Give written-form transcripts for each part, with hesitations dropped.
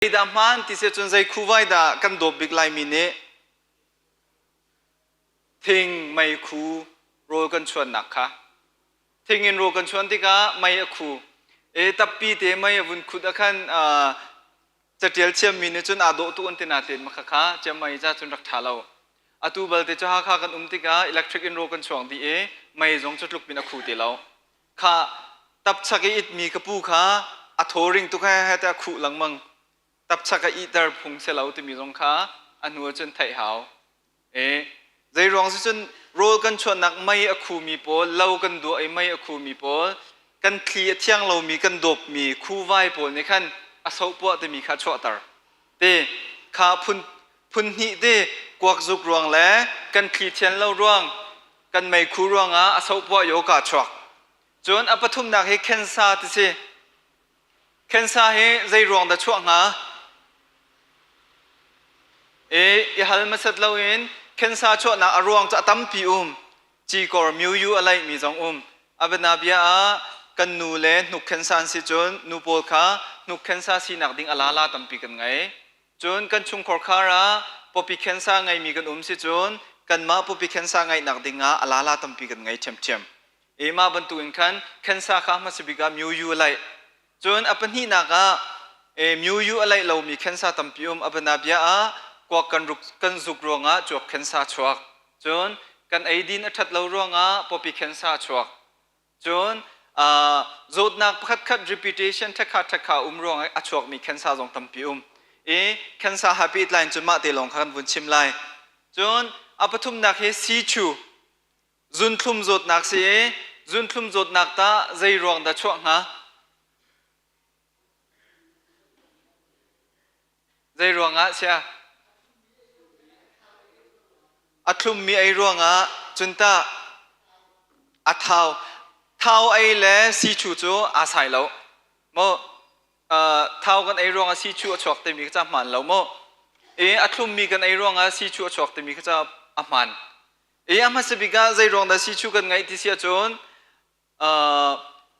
Zeidah hmaan ti si cun zei khuvai dah kan dawp bik Laimi nih thing meikhu rawl kan chuannak kha. Thing in rawl kan chuan tikah mei a khu. E tappi te mei a vun khut ah khan catial thiammi nih cun aa dawh tuk an ti natein makha kha ciammai ca cun rak ṭha lo. Atu balte cu Hakha kan um tikah electric in rawl kan chuang dih i mei zong cu tluk pin a khu ti lo. Kha tapchak i itmi ka pu kha a thaw ring tuk he he tiah khuh lengmang. Tapchak a ihter phung si lo timi zong kha a hnu ah cun theih hau. E zei ruang si cun rawl kan chuannak mei a khumi pawl, lo kan duah i mei a khumi pawl, kan thli a thiang lomi kan dawpmi khuvai pawl nih khan a sohpuah timi kha chuahter. Te kha phun phun hnih te kuakzuk ruang le kan thli thian lo ruang kan meikhu ruangah a sohpuah yoga chuak. Cun a pathumnak hi khensa ti si. Khensa hi zei ruang dah chuah hnga? E, i hal hmasat loin khensa chuahnak a ruang cu a tampi um. Cikor miu a laihmi zong um. A bianabia ah kan nu le hnuk khensa an si cun nu pawl kha hnuk khensa sinak ding a lala tampi kan ngei. Cun kan chungkhar khar ah pawpi khensa ngeimi kan um si cun kanmah pawpi khensa ngeihnak ding ah a lala tampi kan ngei ṭhiamṭhiam. I mah bantukin khan khensa kha hmasa bik ah myu a laih. Cun a pahnihnak ah e, myu a laih lomi khensa tampi um. A bianabia ah kuak kan, ruk, kan zuk ruangah cuap khensa chuak. Cun kan eidin a ṭhat lo ruangah pawpi khensa chuak. Cun zawtnak pakhatkhat reputation ṭhekha ṭhekha um ruangah a chuakmi cancer zong tampi um. I cancer ha pehtlai in cun mah te lawng kha kan vun chim lai. Cun a pathumnak hi sichu zunthlum zawtnak si i zunthlum zawtnak tah zei ruang dah chuah hnga? Zei ruangah sia? A thlummi ei ruangah cun tah a thau. Thau ei le sichu cu aa sai lo. Maw thau kan ei ruangah sichu a chuak timi kha ca hmaan lo maw? I a thlummi kan ei ruangah sichu a chuak timi kha ca a hmaan. I a hmasa bik ah zei ruang dah sichu kan ngeih ti si ahcun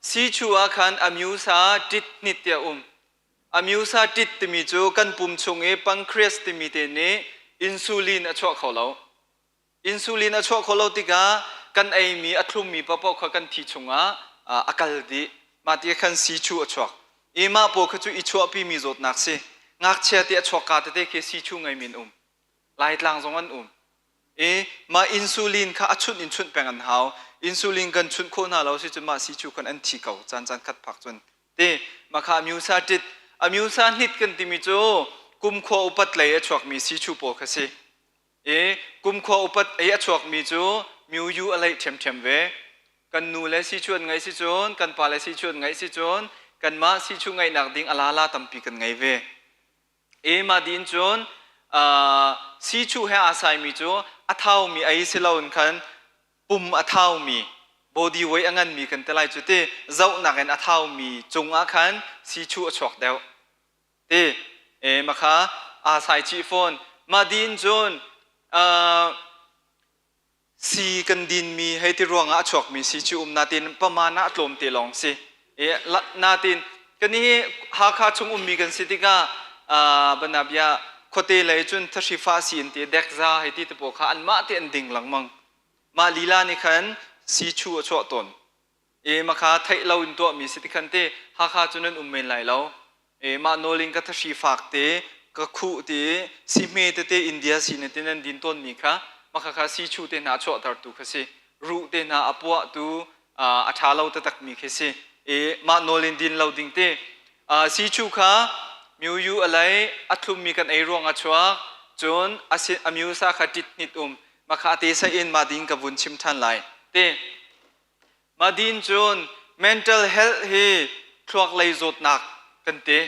Sichu ah khan amyusa tit hnit ti a um. Amyusa tit timi cu kan pum chung i pancreas timi te nih insulin a chuah kho lo. Insulin a chuah kho lo tikah kan eimi a thlummi paohpaoh kha kan thi chungah a kal dih. Mah ti khan sichu a chuak. I mah pawl kha cu i chuahpimi zawtnak si. Ngakchia ti a chuakka tete khi sichu ngeimi an um. Laitlang zong an um. I mah insulin kha a chunh in chunh peng an hau. Insulin kan chunh khawh hna lo si cun mah si cu kan an thi ko caan caan khat phak cun. Ti mah kha amyusa tit amyusa hnit kan timi cu kumkhua upat lei a chuakmi si chu pawl kha si. I kumkhua upat ei a chuakmi cu miu a leih ṭhiamṭhiam ve. Kan nu le si chu an ngeih si cun kan pa le si chu an ngeih si cun kanmah si chu ngeihnak ding a lala tampi kan ngei ve. Mah din cun siichuh he aa saimi cu a thaumi ei si loin khan pum a thaumi body weight a nganmi kan ti lai cu ti zohnak in a thaumi cungah khan siichuh a chuak deuh ti mah kha aa sai chih fawn. Mah din cun Sii kan dinmi hei ti ruangah a chuakmi si cu um natin paman ah a tlawm te lawng si. Natin kan hi Hakha chung ummi kan si tikah banabia khuate lei cun thahri fa si in ti dekza hei ti te pawl kha anmah te an ding lengmang. Mah lila nih khan si chu a chuah tawn. E makha theih lo in tuahmi si tikhan te Hakha cu nan um men lai lo. E mah nawl in ka thahri fak te ka khuh ti si hme tete India si ne ti nan din tawnmi kha makha kha si chu te hna a chuahtertu kha si. Ruh te hna a puahtu a ṭha lo taktakmi khi si. E mah nawl in din lo ding te. Si chu kha miu a lei a thlummi kan ei ruang a chuak cun a miu sa kha ṭit hnit um makha te sa in ma ding ka vun chim ṭhan lai te. Madin cun mental health hi thluak lei zawtnak kan ti.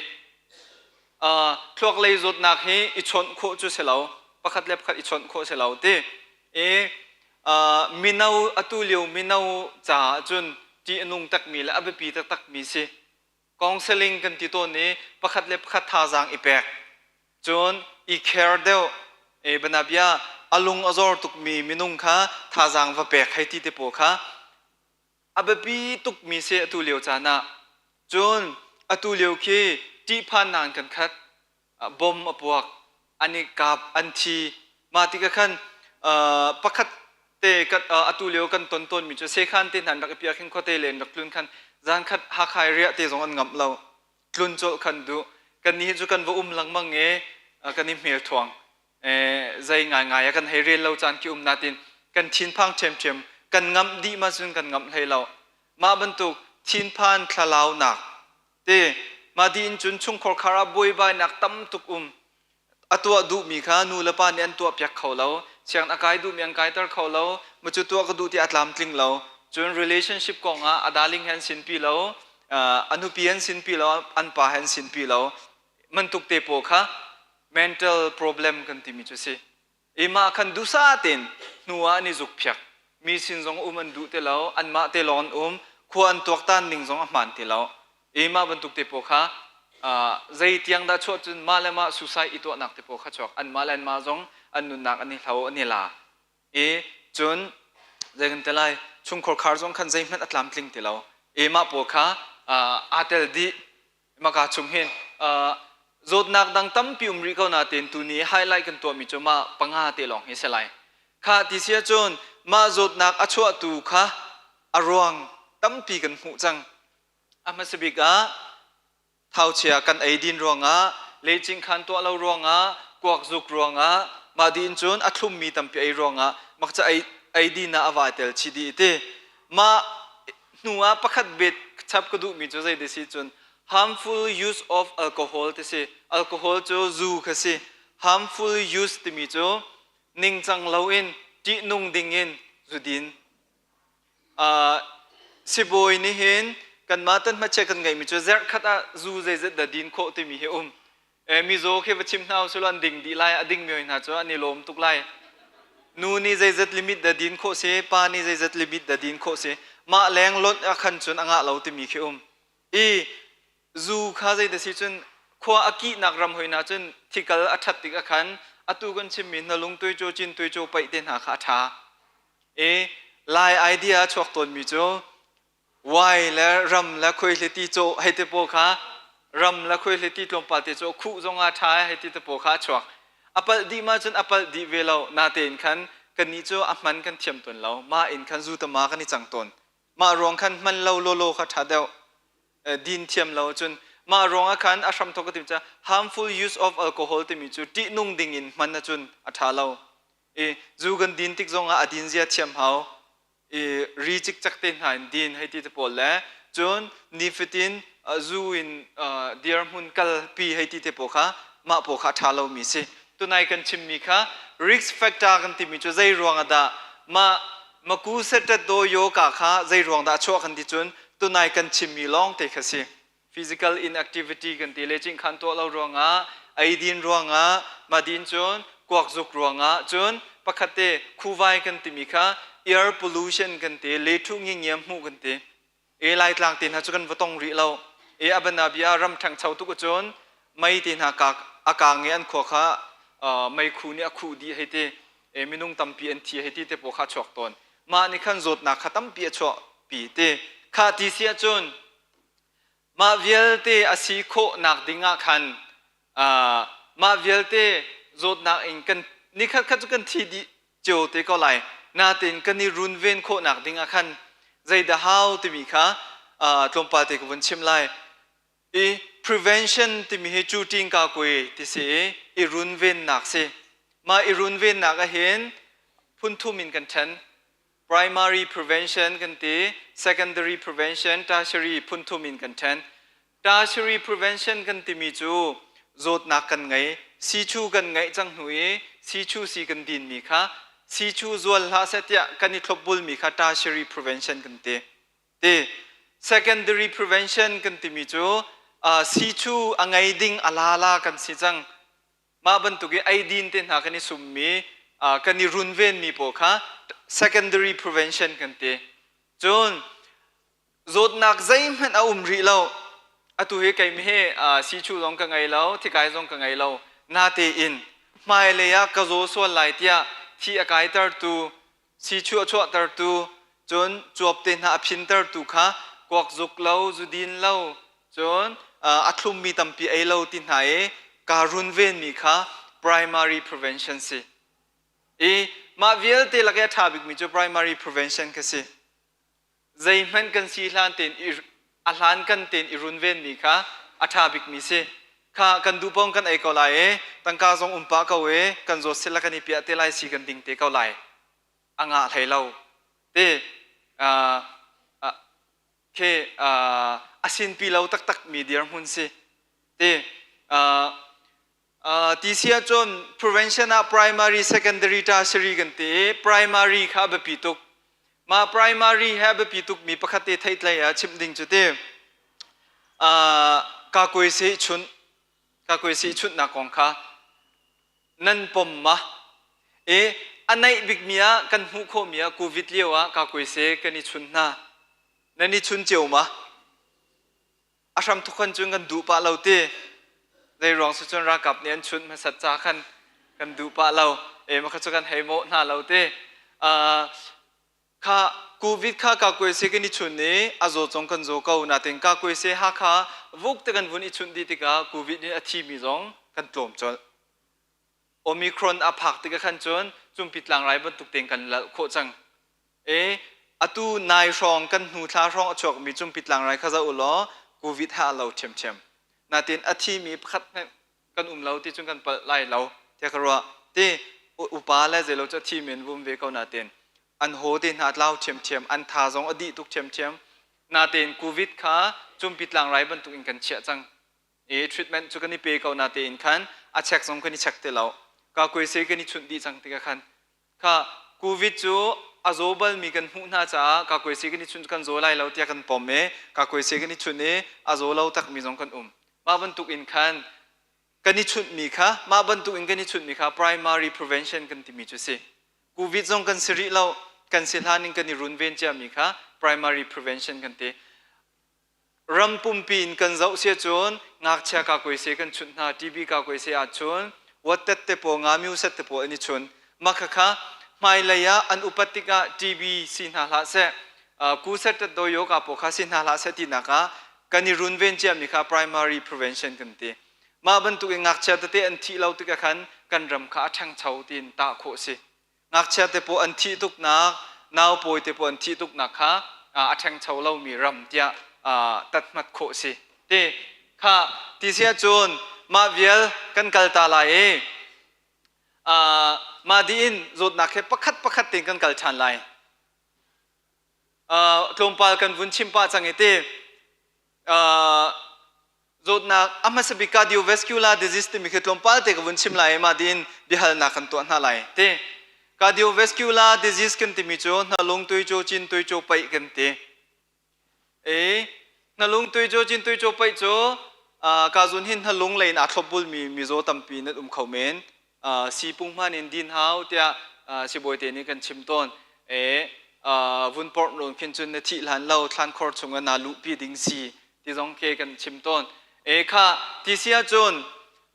Thluak lei zawtnak hi i chawnh khawh cu si lo. Pakhat le pakhat i chawnh khawh si lo ti. I mino atu lio mino caah cun ṭih a nung takmi le a biapi taktakmi si. Counseling kan ti tawn i pakhat le pakhat thazaang i pek. Cun i care deuh e banabia a lung a zor tukmi minung kha thazaang va pek hei ti te pawl kha a biapi tukmi si atu lio caan ah. Cun atu lio khi ṭihphannak in kan khat. Bom a puak, an i kap, an thi. Mah tikah khan pakhat te atu lio kan ton tawnmi cu sekhan te hna an rak i piah khin khuate le an rak tlun khan zan khat Hakha i riah te zong an ngamh lo. Tlun colh khan duh. Kan nih cu kan va um lengmang i kan i hmel thuang. Zei ngaingai a kan hei rel lo caan khi um natin kan thinphang ṭhiamṭhiam, kan ngamh dih ma cun kan ngamh hlei lo. Mah bantuk thinphan thlalaunak te mah dih in cun chungkhar khar ah buaibainak tam tuk um. A tuah duhmi kha nu le pa nih an tuah piak kho lo, sianginn a kai duhmi an kaiter kho lo, ma cu tuah ka duh ti a tlamtling lo. Cun relationship kong ah a darling he an sinpi lo, a nupi an sinpi lo, an pa he an sinpi lo. Mantuk te pawl kha mental problem kan timi cu si. I mah khan duhsah tein hnu ah an i zukphiak. Mi sin zong um an duh ti lo, anmah te lawng an um, khua an tuaktan ning zong a hmaan ti lo. I mah bantuk te pawl kha zei tiang dah chuah cun mah le mah suicide i tuahnak te pawl kha chuak. Anmah le anmah zong an nunnak an i hlo, an i la. I cun zei kan ti lai, chungkhar khar zong khan zeihmanh a tlamtling ti lo. I mah pawl kha aa tel dih. Maka chung hin zawtnak dang tampi um rih ko nain tuni highlight kan tuahmi cu mah panga te lawng hi si lai. Kha ti si ahcun mah zawtnak a chuahtu kha a ruang tampi kan hmuh cang. A hmasa bik ah thauchia kan eidin ruangah, lecing khan tuah lo ruangah, kuak zuk ruangah, mah diin cun a thlummi tampi ei ruangah mak ca eidin ah a vai tel chih dih ti. Mah hnu ah pakhat bet chap ka duhmi cu zei ti si cun harmful use of alcohol ti si. Alcohol cu zu kha si. Harmful use timi cu ningcang loin ṭihnung dingin zudin. Sibawi nih hin kanmah tan hmachia kan ngeihmi cu zerhkhat ah zu zeizat dah din khawh timi hi um. Mizaw khi va chim hna usih law an ding dih lai, a dingmi hoi hna cu an i lawm tuk lai. Nu nih zeizat limit dah din khawh si, pa nih zeizat limit dah din khawh si, mah leng lonh ah khan cun a ngah lo timi khi um. I zu kha zei da si cun khua a kihnak ram hoi hna cun thikal a ṭhat tik ah khan atu kan chimmi hnalung tuicaw, cin tuicaw paih te hna kha a ṭha. I Lai idea a chuak tawnmi cu wai le ram le khuaihliti cawh hei ti pawl kha ram le khuaihliti tlawmpal te cawh khuh zong ah ṭha hei ti te pawl kha a chuak. A palh dih ma cun a palh dih ve lo. Natein khan kannih cu a hman kan thiam tawn lo. Mah in khan zu tama kan i cang tawn. Mah ruang khan hman lo lawlaw kha ṭha deuh. Din thiam lo cun mah ruang ah khan a hramthawk ka tim ca harmful use of alcohol timi cu ṭihnung ding in hman ahcun a ṭha lo. I zu kan din tik zong ah a din zia thiam hau. I ri cikcek te hna in din hei ti te pawl le cun nifatin zu in dirhmun kalpi hei ti te pawl kha mah pawl kha a ṭha lomi si. Tunai kan chimmi kha risk factor kan timi cu zei ruang ah dah mah maku setet do yoga kha zei ruang dah a chuah kan ti cun tunai kan chimmi lawng te kha si. Physical inactivity kan ti le cingkhan tuah lo ruangah, eidin ruangah, madin cun kuakzuk ruangah, cun pakhat te khuvai kan timi kha air pollution kan ti, lethu ngingiam hmuh kan ti. E Laitlang te hna cu kan va tong rih lo. E abanabia ram ṭhangcho tuk cun mei te hna kak a kang i an khua kha meikhu nih a khuh dih hei ti. E minung tampi an thi hei ti te pawl kha chuak tawn. Mah nih khan zawtnak kha tampi a chuah pi ti. Kha ti si ahcun mah vialte a si khawhnak ding ah khan mah vialte zawtnak in kan nikhat khat cu kan thi dih cio te ko lai. Natin kan i runven khawhnak ding ah khan zeidah hau timi kha tlawmpal te ka vun chim lai. I prevention timi hi cu tingka kui ti si i i runvennak si. Mah i runvennak ahhin phun thum in kan ṭhen. Primary prevention kan ti, secondary prevention, tertiary phun thum in kan ṭhen. Tertiary prevention kan timi cu zawtnak kan ngei, siichu kan ngeih cang hnu i siichu sii kan dinmi kha siichu zual hlah seh tiah kan i thlopbulmi kha tertiary prevention kan ti. Ti secondary prevention kan timi cu siichu a ngei ding a lala kan si cang. Mah bantuk i eidin te hna kan i summi, kan i runvenmi pawl kha secondary prevention kan ti. Cun zawtnak zeihmanh a um rih lo. Atu hi keimah hi siichu zong ka ngei lo, thikai zong ka ngei lo. Natein hmailei ah ka zaw sual lai tiah thi a kaitertu, siichu a chuahtertu, cun cuap te hna a phintertu kha kuak zuk lo, zudin lo, cun a thlummi tampi ei lo ti hna i Kaa runvenmi kha primary prevention si. I mah vialte lak i a ṭha bikmi cu primary prevention kha si. Zeihmanh kan si hlan tein i a hlan kan tein i runvenmi kha a ṭha bikmi si. Kha kan duh paoh kan ei ko lai i tangka zong um pah ko i kan zawt sila kan i piah te lai si kan ding te ko lai. A ngah hlei lo. Ti khi a sinpi lo taktakmi dirhmun si. Ti ti si ahcun prevention ah primary, secondary, tertiary kan ti i primary kha a biapi tuk. Mah primary he a biapi tukmi pakhat te theihtlei ah chimh ding cu ti kakuaisi chunh kakuaisi chunhnak kong kha nan pom ma? I a naih bikmi ah kan hmuh khawhmi ah COVID lio ah kakuaisi kan i chun hna. Nan i chun cio ma? A hram thuk khan cun kan duh pah lo ti. Zei ruang si cun ralkap nih an chunh hmasat ca khan kan duh pah lo. E ma kha cu kan hei mawh hna lo ti. Kha COVID kha kakuaise kan i chun i a zaw zong kan zaw ko natin kakuaise Hakha vuk te kan vun i chunh dih tikah COVID nih a thimi zong kan tlawm colh. Omicron a phak tikah khan cun cumpi tlangrai bantuk tein kan lalh khawh cang. E atu nai hrawng kan hnu thla hrawng a chuakmi cumpi tlangrai kha zoh u law COVID ha a lo ṭhiamṭhiam. Natin a thimi pakhat hmanh kan um lo ti cun kan palh lai lo tiah ka ruah. Ti upa le zeilo cu a thimi an vum ve ko natin an haw te hna tlau ṭhiamṭhiam, an tha zong a dih tuk ṭhiamṭhiam. Natein COVID kha cumpi tlangrai bantuk in kan chiah cang. I treatment cu kan i pe ko natein khan a check zong kan i check ti lo. Kakuaise kan i chunh dih cang tikah khan kha COVID cu a zaw balmi kan hmuh hna caah kakuaise kan i chunh kan zaw lai lo tiah kan pom i kakuaise kan i chunh i a zaw lo takmi zong kan um. Mah bantuk in khan kan i chunhmi kha mah bantuk in kan i chunhmi kha primary prevention kan timi cu si. COVID zong kan si rih lo, kan si hlan in kan i runven ciami kha primary prevention kan ti. Ram pumpi in kan zoh si cun ngakchia kakuaise kan chunh hna, TB kakuaise ahcun wattet te pawl, ngamiu set te pawl an i chun. Mah khakha hmailei ah an upat tikah TB si hna hlah seh, kuset tet do yoga pawl kha si hna hlah seh tinak ah kan i runven ciami kha primary prevention kan ti. Mah bantuk in ngakchia tete an thih lo tikah khan kan ram kha a ṭhangcho tiin tah khawh a si. Ngakchia te pawl an thih tuknak, naupawi te pawl an thih tuknak kha a ṭhangcho lomi ram tiah tathmat khawh a si. Ti kha ti si ahcun mah vial kan kal ta lai i mah dih in zawtnak he pakhat pakhat tein kan kal ṭhan lai. Tlawmpal kan vun chim pah cang i ti Zawtnak a hmasa bik cardiovascular disease timi khi tlawmpal te ka vun chim lai i mah tiin biahalnak kan tuah hna lai. Ti cardiovascular disease kan timi cu hnalung tuicaw cin tuicaw paih kan ti. E hnalung tuicaw cin tuicaw paih cu ka zun hin hnalung lei in aa thlopbulmi mizaw tampi nan um kho men. Sipung hman in din hau tiah sibawi te nih kan chim tawn. E vun porh nawn khin cun na thih hlan lo thlan khor chungah naa luhpi ding si ti zong khi kan chim tawn. E kha ti si ahcun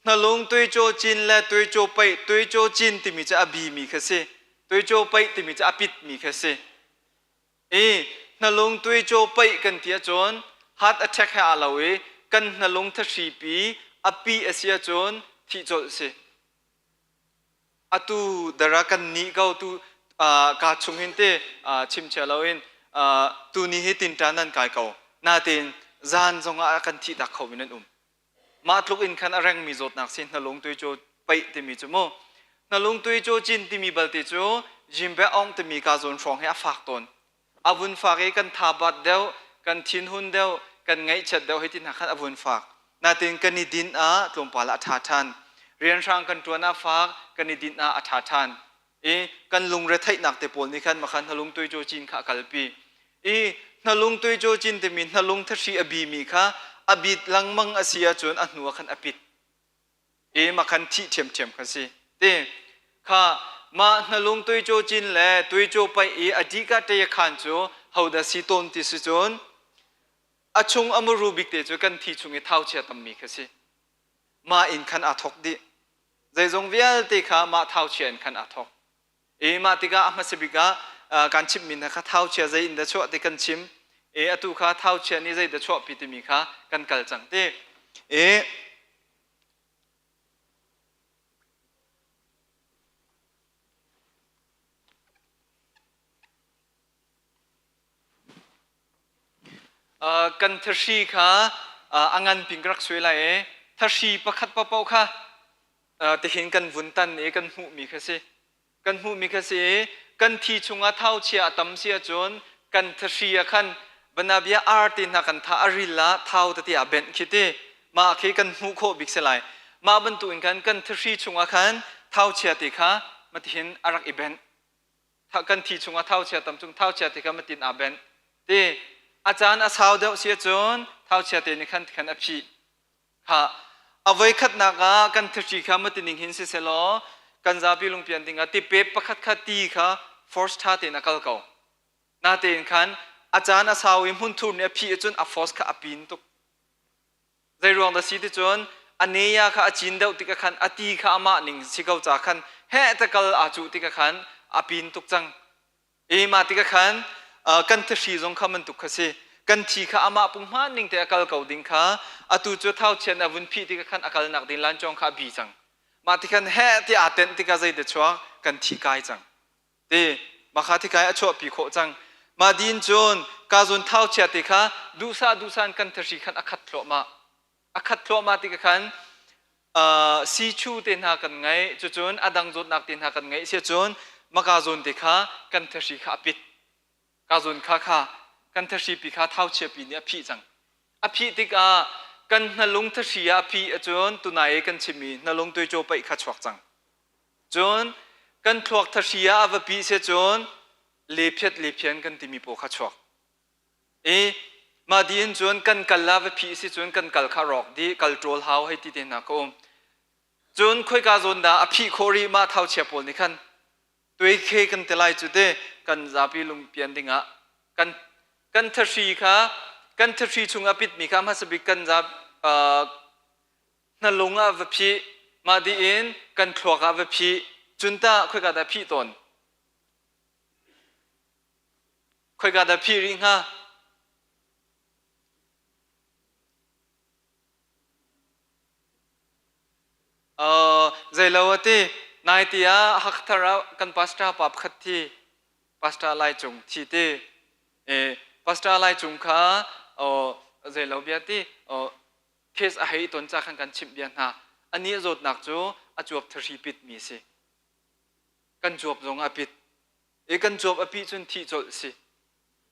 hnalung tuicaw cin le tuicaw paih tuicaw cin timi cu a bimi kha si. Tuicaw paih timi cu a pitmi kha si. I hnalung tuicaw paih kan ti ahcun heart attack he aa lo i kan hnalung thahripi a pih a si ahcun thih colh si. Atu dara kan nih ko tu ka chung hin te chim chia loin tuni hi tinṭan nan kai ko. Natin zan zongah kan thih tak kho mi nan um. Mah tluk in khan a rengmi zawtnak si hnalung tuicaw paih timi cu mu. Hnalung tuicaw cin timi balte cu Jimbe Aung timi ka zawn hrawng hi a fak tawn. A vun fak i kan tha bat deuh, kan thinhun deuh, kan ngaihchiat deuh hei ti hna khan a vun fak. Natin kan i dinh ah tlawmpal ah a ṭha ṭhan. Rianhrang kan ṭuan ah fak, kan i dinh ah a ṭha ṭhan. I kan lungretheihnak te pawl nih khan makhan hnalung tuicaw cin kha a kalpi. I hnalung tuicaw cin timi hnalung thahri a bimi kha a bit lengmang a si ahcun a hnu ah khan a pit. I makhan thih ṭhiamṭhiam kha si. Ti kha mah hnalung tuicaw cin le tuicaw paih i a dika ṭe khan cu hodah si tawn ti si cun a chung a muru bik te cu kan thi chung i thauchia tammi kha si. Mah in khan aa thawk dih. Zeizong vialte kha mah thauchia in khan aa thawk. I mah tikah a hmasa bik ah kan chimmi hna kha thauchia zei in dah chuah ti kan chim. I atu kha thauchia nih zei dah chuahpi timi kha kan kal cang ti. I Kan thahri kha a ngan ping ka rak suai lai i thahri pakhat paohpaoh kha tihin kan vun tan i kan hmuhmi kha si. Kan hmuhmi kha si i kan thi chungah thauchia a tam si ahcun kan thahri ah khan banabia ar te hna kan tha a ril ah thau tete ah benh khi ti mah khi kan hmuh khawh bik si lai. Mah bantuk in khan kan thahri chungah khan thauchia te kha matihin a rak i benh. Kan thi chungah thauchia tam cung thauchia te kha matin aa benh. Ti a caan a sau deuh si ahcun thauchia te nih khan khan a phih. Kha a voikhatnak ah kan thahri kha matining hin siselaw kan zapi lungpian dingah tipe pakhat kha ti kha force ṭha tein a kal ko. Natein khan a caan a sau i hmunthur nih a phih ahcun a force kha a pin tuk. Zei ruang dah si ti cun a neya kha a cin deuh tikah khan a ti kha amah ning si ko ca khan heh te kal aa cuh tikah khan a pin tuk cang. I mah tikah khan kan thahri zong kha bantuk kha si. Kan thi kha amah punghman ning te a kal ko ding kha atu cu thauchian a vun phih tikah khan a kalnak ding lancawng kha a bi cang. Mah tikhan heh ti aa tenh tikah zei te chuak kan thi kai cang. Ti mah kha thikai a chuahpi khawh cang. Mah din cun ka zun thauchia ti kha duhsah duhsah in kan thahri khan a khat thluahmah. A khat thluahmah tikah khan siichu te hna kan ngeih cucun a dang zawtnak te hna kan ngeih si cun maka zawn te kha kan thahri kha a pit ka zawn kha kha kan thahri pi kha thauchia pi nih a phih cang a phih tikah kan hnalung thahri ah a phih ahcun tunai i kan chimmi hnalung tuicaw paih kha chuak cang cun kan thluak thahri ah a va pih si cun lephiat lephian kan timi paw kha chuak I mah dih in cun kan kal ah va phih si cun kan kal kha rawk dih, kal ṭawl hau hei ti te hna ka um. Cun khoika zawn dah a phih khawh rih mah thauchia pawl nih khan tuikhe kan ti lai cu te kan zapi lungpian dingah kan kan thahri kha kan thahri chung a pitmi kha hmasa bik kan za hnalung ah va phih mah dih in kan thluak ah va phih cun tah khoika dah phih tawn Khoika dah phih rih hnga? Uh, zeilo a ti. Nai ti ah Hakthar ah kan pastor pa pakhat thi. Pastor Lai Cung thi ti. E, pastor Lai Cung kha oh, zeilo bia ti. Oh, case a hei ton ca khan kan chimh bia hna. Ani a zawtnak cu a cuap thahri pit mi si. Kan cuap zong a pit. I kan cuap a pih cun thih colh si.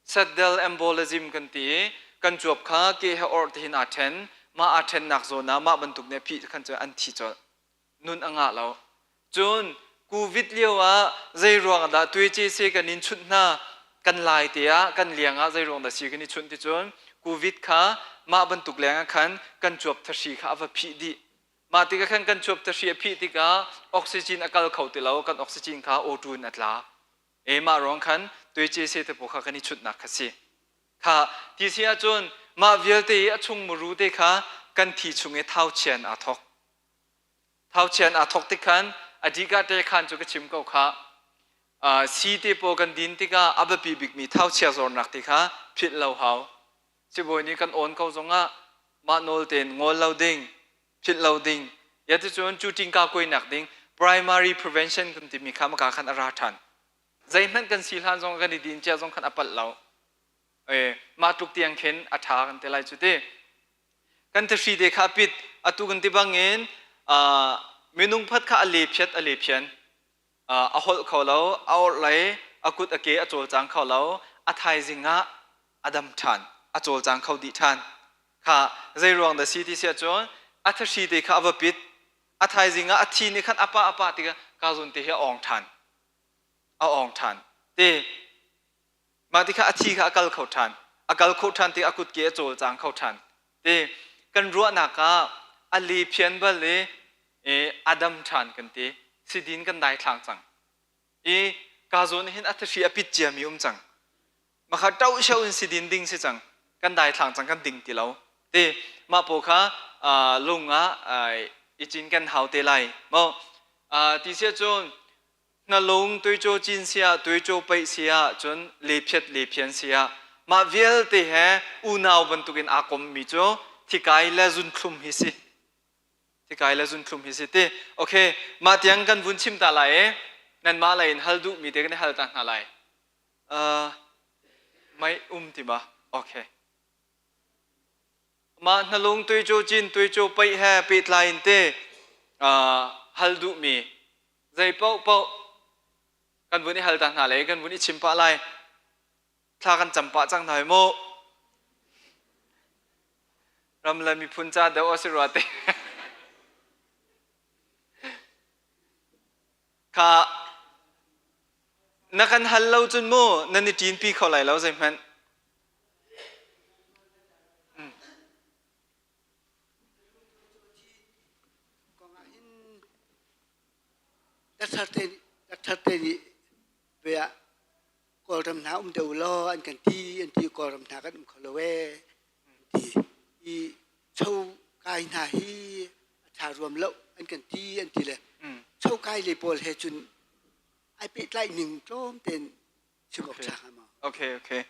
Saddle embolism kan ti i kan cuap kha ke he orh tihin aa ṭhen. Mah aa ṭhennak zawn ah mah bantuk nih a phih khan cun an thi colh. Nun a ngah lo. Cun COVID lio ah zei ruang dah tuai-ce kan in chunh hna kan lai te ah kan liang ah zei ruang dah si kan i chunh ti cun COVID kha mah bantuk leng ah khan kan cuap thahri kha a va phih dih. Mah tikah khan kan chuap thahri a phih tikah oxygen a kal kho ti lo, kan oxygen kha O2 in a tla. E mah ruang khan tuice se te pawl kha kan i chunhnak kha si. Kha ti si ahcun mah vialte i a chung muru te kha kan thi chung i thauchian aa thok. Thauchian aa thok tik khan a dika te khan cu ka chim ko kha. Si te pawl kan din tikah a biapi bikmi thauchia zornak ti kha philh lo hau. Sibawi nih kan awn ko zongah mah nawl tein ngol lo ding, philh lo ding. Ya ticun cu tingka kuainak ding primary prevention kan timi kha maka khan a ra ṭhan. Zeihmanh kan si hlan zong kan i din cia zong khan a palh lo. E, mah tluk tiang khin a ṭha kan ti lai cu ti. Kan thahri te kha a pit atu kan ti bangin minung phat kha a le phiat a le phian. A holh kho lo, a orhlei, a kut a ke a cawlcang kho lo, a thaizing ah a dam ṭhan, a cawlcang kho dih ṭhan. Kha zei ruang dah si ti si ahcun a thahri te kha a va pit, a thaizing ah a thi nih khan a pah a pah tikah ka zawn te hi a awng ṭhan, a awng ṭhan. Ti mah ti kha a thi kha a kal kho ṭhan, a kal kho ṭhan tik a kutke a cawlcang kho ṭhan. Ti kan ruahnak ah a le phian bal i a dam ṭhan kan ti sidin kan daithlang cang i ka zawn hin a thahri a pit ciami um cang makha ṭo sho in sidin ding si cang kan daithlang cang kan ding ti lo ti mah pawl kha lung ah i cin kan hau te lai mo ti sia cun hnalung tuicaw cin sia tuicaw paih sia cun lephiat lephian sia mah vialte he unau bantukin aa kommi cu thikai le zunthlum hi si thikai le zunthlum hi si ti okay mah tiang kan vun chim ta lai i nanmah lei in hal duhmi te kan i hal ta hna lai. Mei um ti ma? Okay. Mah hnalung tuicu cin tuicu paih he pehtlai in te hal duhmi zei paohpaoh kan vun i hal ta hna le kan vun i chim pah lai. Thla kan cam pah cang hna mu. Ram le miphun ca deuh a si rua te. Kha na kan hal lo cun mu nan i ṭinpi kho lai lo zeihmanh. Doctor te nih bia Kawlram hna um deuh law an kan ti an ti. Kawlram hna kan um kho lo ee an ti i cho kai hna hi a ṭha ruam lo an kan ti an ti le cho kai le pawl he cun ai pehtlaih ning tlawm tein chim awk ṭha hnga maw? Okay.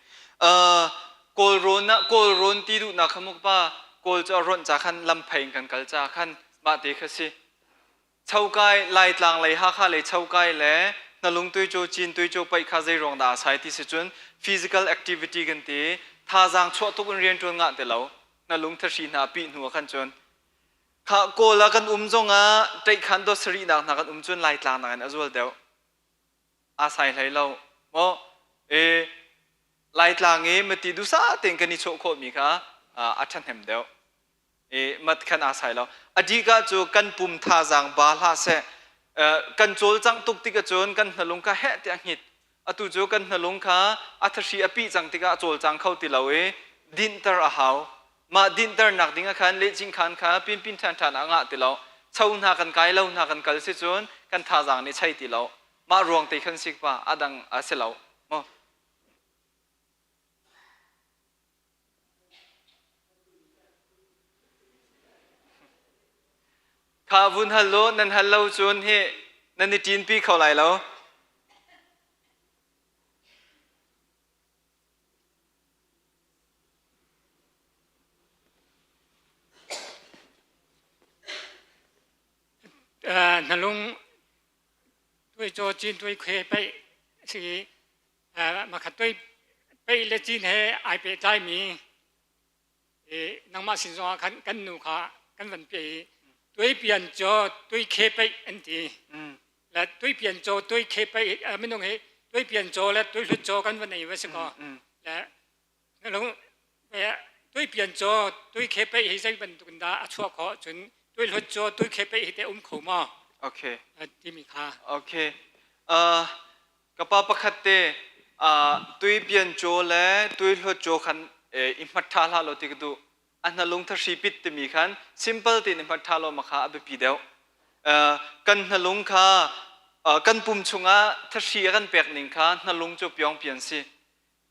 Kawlrawn ah Kawlrawn ti duhnak kha muk pa Kawl cu a rawnh ca khan lamphei in kan kal ca khan mah te kha si. Chokai Laitlang lei Hakha lei chokai le Hnalung tuicu Cin tuicu paih kha zei ruang dah a sai ti si cun physical activity kan ti, thazaang chuah tuk in rian ṭuan ngah ti lo, hnalung thahri hna pih hnu ah khan cun kha Kawl ah kan um zong ah ṭeihkhan dot sarihnak hna kan um cun Laitlang nakin a zual deuh, aa sai hlei lo maw e. Laitlang i mati dusa tein kan i chawh khawhmi kha a ṭhahnem deuh i mat khan aa sai lo. A dika cu kan pum thazaang ba hlah seh, kan cawlcangh tuk tik ahcun kan hnalung kha heh tiah a hngit. Atu cu kan hnalung kha a thahri a pih cang tikah a cawlcang kho ti lo i dinhter a hau. Mah dinhternak ding ah khan lehcing khan kha pinpin ṭhan ṭhan ah ngah ti lo. Cho hna kan kai lo hna kan kal si cun kan thazaang nih chei ti lo. Mah ruang te khan sik pa a dang a si lo maw? Kha vun hal law nan hal lo cun hi nan i ṭinpi kho lai lo. Hnalung tuicaw cin tuikhuai paih a si i Makhat pei le cin he ai pehtlaimi i nangmah sin zongah khan kan nu kha kan van piah i tuipian caw tuikhe peih an ti. Le tuipian caw tuikhe peih minung hi tuipian caw le tuihlut caw kan van ei va si kaw le tuipian caw tuikhe peih hi zei bantuk in dah a chuah khawh, cun tuihlut caw tuikhe peih hi teh um kho maw? Okay. Timi kha. Okay. Ka pa pakhat te tuipian caw le tuihluat caw khan i hmat ṭha hlah law ti ka duh. A hnalung thahri pit timi khan simple tein i hmat ṭha law ma kha a biapi deuh. Kan hnalung kha kan pum chungah thahri a kan pek ning kha hnalung cu piongpian si.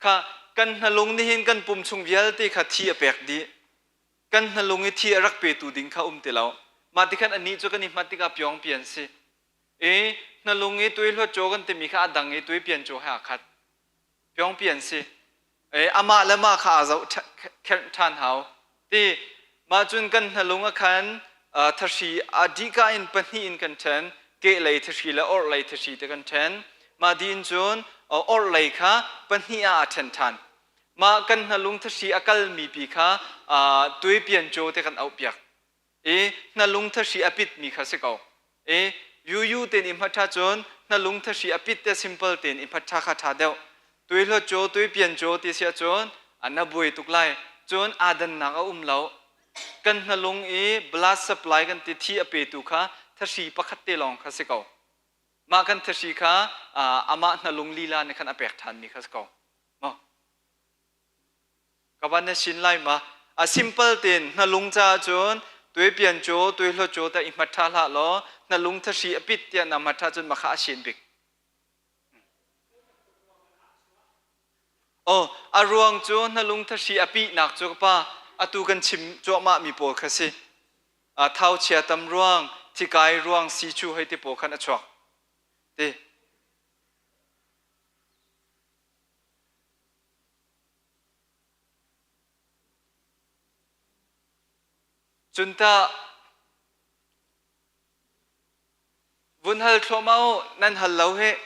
Kha kan hnalung nihin kan pum chung vialte kha thi a pek dih. Kan hnalung i thi a rak petu ding kha um ti lo. Mah ti khan anih cu kan i hmat tikah piongpian si. I hnalung i tuihluat caw kan timi kha a dang i tuipian caw he aa khat. Piongpi an si. E, amah le mah kha aa zoh kherh ṭhan hau. Ti mah cun kan hnalung a khan thahri a dihka in pahnih in kan ṭhen. Kehlei thahri le orhlei thahri te kan ṭhen. Mah dih in cun orhlei kha pahnih ah aa ṭhen ṭhan. Mah kan hnalung thahri a kalmi pi kha tuipian caw te kan auhpiak. I hnalung thahri a pitmi kha si ko. I yuyu tein i hmatha cun hnalung thahri a pit te simple tein i hmatha kha ṭha deuh. Tuihluat cu tuipian cu ti si ahcun na buai tuk lai. Cun aa dannak a um lo. Kan hnalung i blood supply kan ti thi a petu kha thahri pakhat te lawng kha si ko. Mah kan thahri kha amah hnalung lila nih khan a pek ṭhanmi kha si ko. Maw? Ka van na sin lai ma? A simple tein na lung caah cun tuipian cu tuihlo cu ta i hmat ṭha hlah law na lung thahri a pit tiah na hmat ṭha cun makha a sin bik. Oh, a ruang cu na lung thahri a pihnak cu ka pa atu kan chim cuahmah mi pawl kha si. A thau chia tam ruang, thikai ruang, si chu hei ti pawl khan a chuak. Ti. Cun tah vun hal thluahmah u, nan hal lo hih.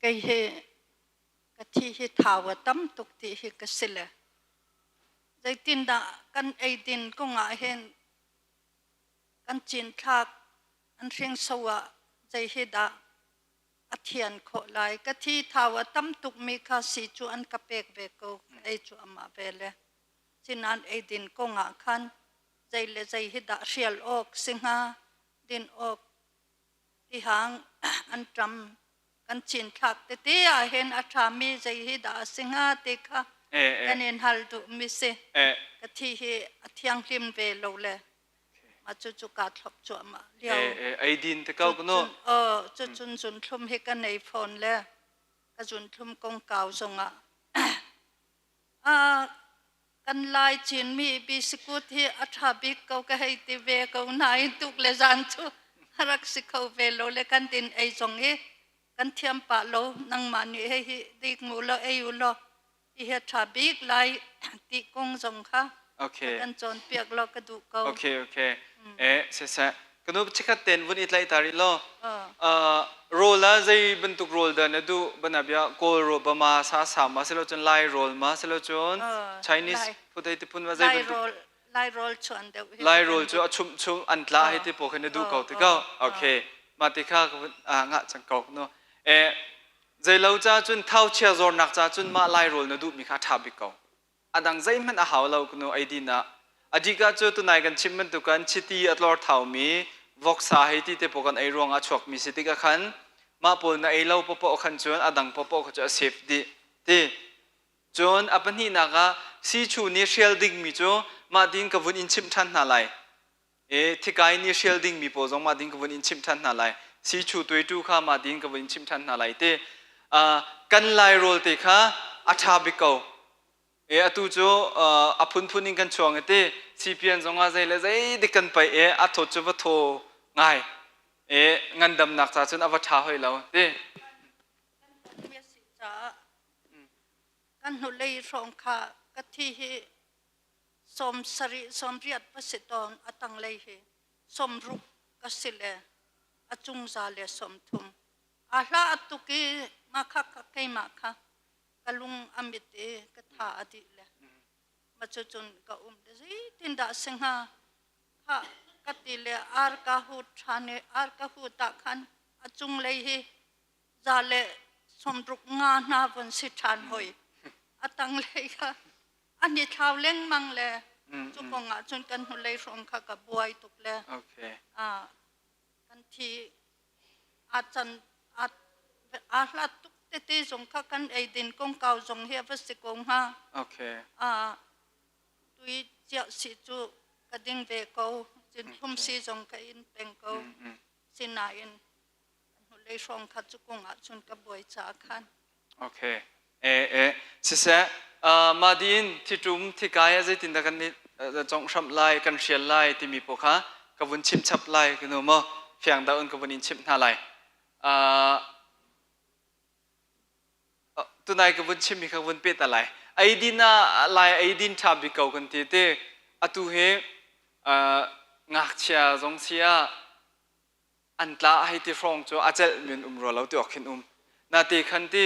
Kei hi ka thi hi thau a tam tuk ti hi ka si le zeitindah kan eidin kongah hin kan cinthlak an hringso ah zei hi dah a thian khawh lai. Ka thi thau a tam tukmi kha si cu an ka pek ve ko, ka ei cu amah ve le. Sinan eidin kongah khan zei le zei hi dah hrial awk si hnga, din awk tihang an ṭam kan cinthlak tete ah hin a ṭhami zei hi dah a si hnga ti kha kan in hal duhmi si. Ka thi hi a thianghlim ve lo le mah cucu kaa thlop cuahmah lio. Eidin te ko kuno. Cucun zunthlum hi ka nei fawn le ka zunthlum kongkau zongah kan Lai Chinmi bisikut hi a ṭha bik ko ka hei ti ve ko nain tuk le zan cu a rak si kho ve lo le kan din ei zong hi kan thiam pah lo. Nangmah nih hei hi dik mu law ei u law hi hi a ṭha bik lai ti kong zong kha kan cawnpiak law ka duh ko. Okay. Eh, siseh. Kanu chikhat ten vun i tlaih ta rih law. Rawl ah zei bantuk rawl dah na duh? Banabia Kawl rawl ba ma sa sa ma silo cun Lai rawl ma silo cun Chinese food hei ti phun ma zei bantuk Lai rawl chuan deuh. Lai rawl cu a chum chum an tla hei ti po khin na duh ko ti ko. Okay. Ma ti kha ka vun ngah cang ko no. Eh, zei lo cha cun thau chia zornak cha cun mah Lai rawl na duh mi kha tha bik ko. A dang zeihmanh a hau lo kanu eidin ah. Adika cu tunai kan chim bantukan chiti a tlor thaumi voksa hei ti te pawl kan ei ruangah chuakmi si tikah khan mah pawl na ei lo popoh khan cun a dang popoh kha cu a safe dih ti. Cun a pahnihnak ah sichu nih hrial dingmi cu mah din ka vun in chimh ṭhan hna lai. E thikai nih hrial dingmi pawl zong mah ding ka vun in chimh ṭhan hna lai. Sichu tuaitu kha mah ding ka vun in chimh ṭhan hna lai ti. Kan Lairawl te kha a ṭha bik ko. E atu cu a phunphun in kan chuang i ti. CPN zong ah zei le zei dik kan paih i a thawt cu va thaw ngai. E ngandamnak ca cun a va ṭha hoi lo ti. Kan hnulei hrawng kha ka thi hi 70 80 va si tawn, a tanglei hi 60 ka si le a cung 130. A hla a tuk i mah kha keimah kha ka lung a mit i ka tha a dih le ma cucun ka um le zeitindah si hnga kha ka ti le ar ka hut ṭhan i ar ka hut ah khan a cunglei hi 165 hna vun si ṭhan hoi, a tanglei kha an i thlau lengmang le cu kong ah cun kan hnulei hrawng kha ka buai tuk le kan thi a can a hlat tuk tete zong kha kan eidin kongkau zong hi a va si ko hnga. Tui chiah si cu ka ding ve ko, cun thlum si zong ka in peng ko, sinain hnulei hrawng kha cu kong ah cun ka buai caah khan. Okay. Eh eh siseh, mah din thitum thikai ah zeitindah kan i conghramh lai, kan hrial lai timi pawl kha ka vun chim chap lai ka nu maw fiang dah un ka vun in chimh hna lai. Tunai ka vun chimmi kha vun pe ta lai. Eidin ah lai eidin ṭha bik ko kan ti te atu hi ngakchia zong si ah an tla hei ti hrawng cu a celh mi an um rua lo ti awk khin um. Nate khan ti